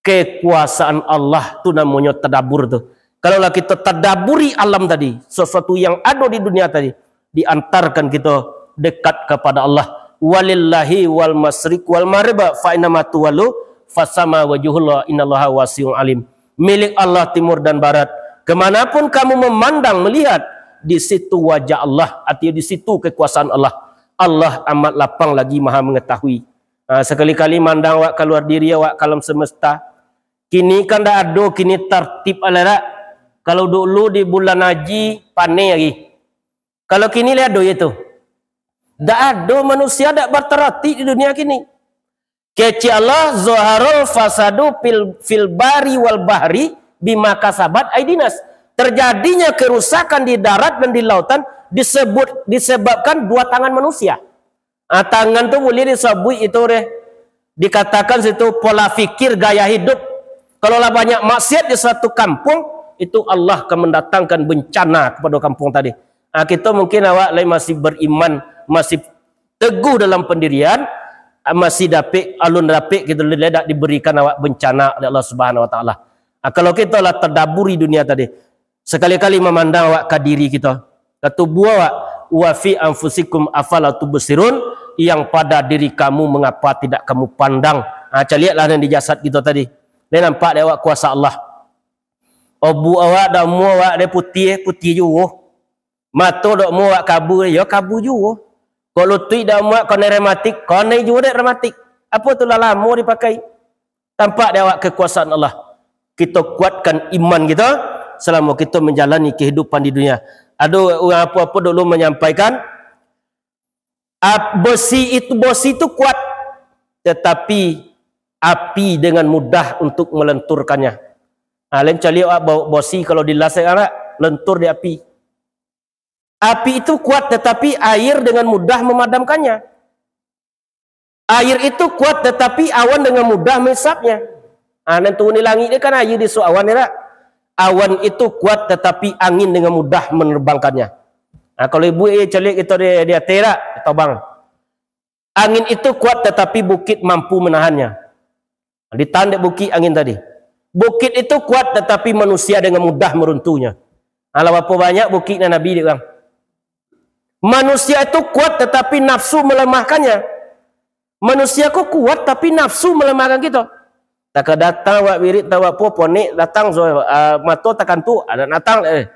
Kekuasaan Allah tu namonyo tadabur tu. Kalau lah kita tadaburi alam tadi, sesuatu yang ado di dunia tadi, diantarkan kita dekat kepada Allah. Walillahi wal masyriq wal maghrib, fa ainama tuwallu fasama wajhullah, innallaha wasi'un alim. Milik Allah timur dan barat. Kemanapun kamu memandang, melihat, di situ wajah Allah, artinya di situ kekuasaan Allah. Allah amat lapang lagi maha mengetahui. Ha, sakali-kali mandang awak kaluar diri awak ka alam semesta. Kini kan ndak ado, kini tartib alah dak. Kalau dulu di bulan haji, paneh lagi. Kalau kini lah ado itu. Ndak ado manusia dak bertartib di dunia kini. Kecek Allah, "Zaharul fasadu fil, fil bari wal bahri bima kasabat aidinas." Terjadinya kerusakan di darat dan di lautan disebut, disebabkan dua tangan manusia. Ah, tangan tu buliah disabuik itu deh. Dikatakan situ pola fikir, gaya hidup. Kalau lah banyak maksiat di suatu kampung, itu Allah akan mendatangkan bencana kepada kampung tadi. Ah, kita mungkin awak lain masih beriman, masih teguh dalam pendirian, ah, masih dapik, alun dapik kita dak diberikan awak bencana oleh Allah Subhanahu Wa Taala. Ah, kalau kita lah tadaburi dunia tadi, sekali-kali memandang awak ka diri kita, ka tubuah awak, "Wa fi anfusikum afala tubsirun," yang pada diri kamu mengapa tidak kamu pandang? Ha, caliaklah nan di jasad kita tadi. Dia nampak dek awak kuasa Allah. Obuak awak, damu awak, dia putih, putih juo. Mato dok mu awak kabu, yo kabu juo. Kok lutuik dok mu awak kanai rematik, kanai juo dek rematik. Apo tu lah lamo dipakai. Tampak di awak kekuasaan Allah. Kita kuatkan iman kita, selama kita menjalani kehidupan di dunia. Ado urang apo-apo dulu menyampaikan, ap-, besi itu, besi itu kuat, tetapi api dengan mudah untuk melenturkannya. Ha, lain caliak awak bo-, bosi kalau dilas awak, lentur di api. Api itu kuat, tetapi air dengan mudah memadamkannya. Air itu kuat, tetapi awan dengan mudah mehisapnya. Ha, nan turun di langik ni kan air disuak awan, ya tak? Awan itu kuat, tetapi angin dengan mudah menerbangkannya. Ha, kalau ibu eh caliak kita di, di ateh tak? Tobang. Angin itu kuat, tetapi bukit mampu menahannya. Ditahan dek bukik angin tadi. Bukit itu kuat, tetapi manusia dengan mudah meruntuhnya. Alah, berapa banyak bukik nan Nabi dek urang. Manusia itu kuat, tetapi nafsu melemahkannya. Manusia ko kuat, tapi nafsu melemahkan kita. Taka datang awak wirid, tawak po, ponek datang, so, ah, mato takantuk, ada datang, eh.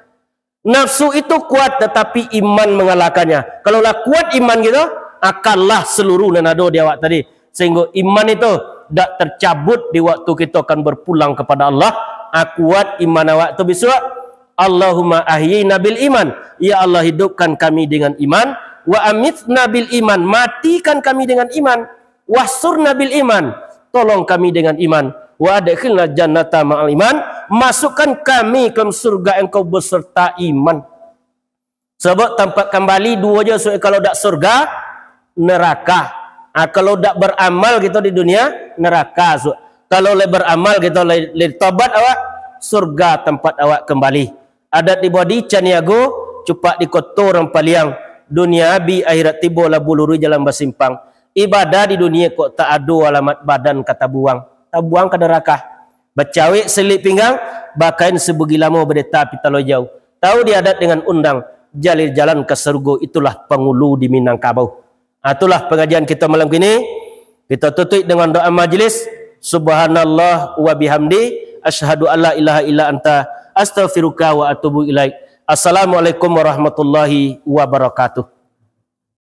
Nafsu itu kuat, tetapi iman mengalahkannya. Kalau lah kuat iman kita, akan lah seluruh nan ado di awak tadi. Sehingga iman itu dak tercabut di waktu kita akan berpulang kepada Allah. Ah, kuat iman awak tu bisuak. Allahumma ahyina bil iman. Ya Allah, hidupkan kami dengan iman. Wa amitna bil iman. Matikan kami dengan iman. Wahsyurna bil iman. Tolong kami dengan iman. Wa adkhilnal jannata ma'al iman, masukkan kami ke dalam surga Engkau beserta iman. Sabab tampat kambali duo jo, so, kalau dak surga, neraka. Ah, kalau dak beramal kito di dunia, neraka. So, kalau lai beramal kito, lai, lai tobat awak, surga tampat awak kambali. Adat tibo di Caniago, cupak di koto urang Paliang. Dunia abih, akhirat tibo, labuah luruih jalan basimpang. Ibadah di dunia kok tak ado alamat, badan ka tabuang. Tabuang ka neraka. Bacawek salilik pinggang, bakain sabugi lamo, badeta pitalo ijau. Tahu di adat dengan undang, jalin jalan ka sarugo, itulah pangulu di Minangkabau. Ah, itulah pangajian kito malam kini. Kito tutuik dengan doa majlis. Subhanallah wa bihamdi, asyhadu alla ilaha illa anta, astaghfiruka wa atubu ilaik. Assalamualaikum warahmatullahi wabarakatuh.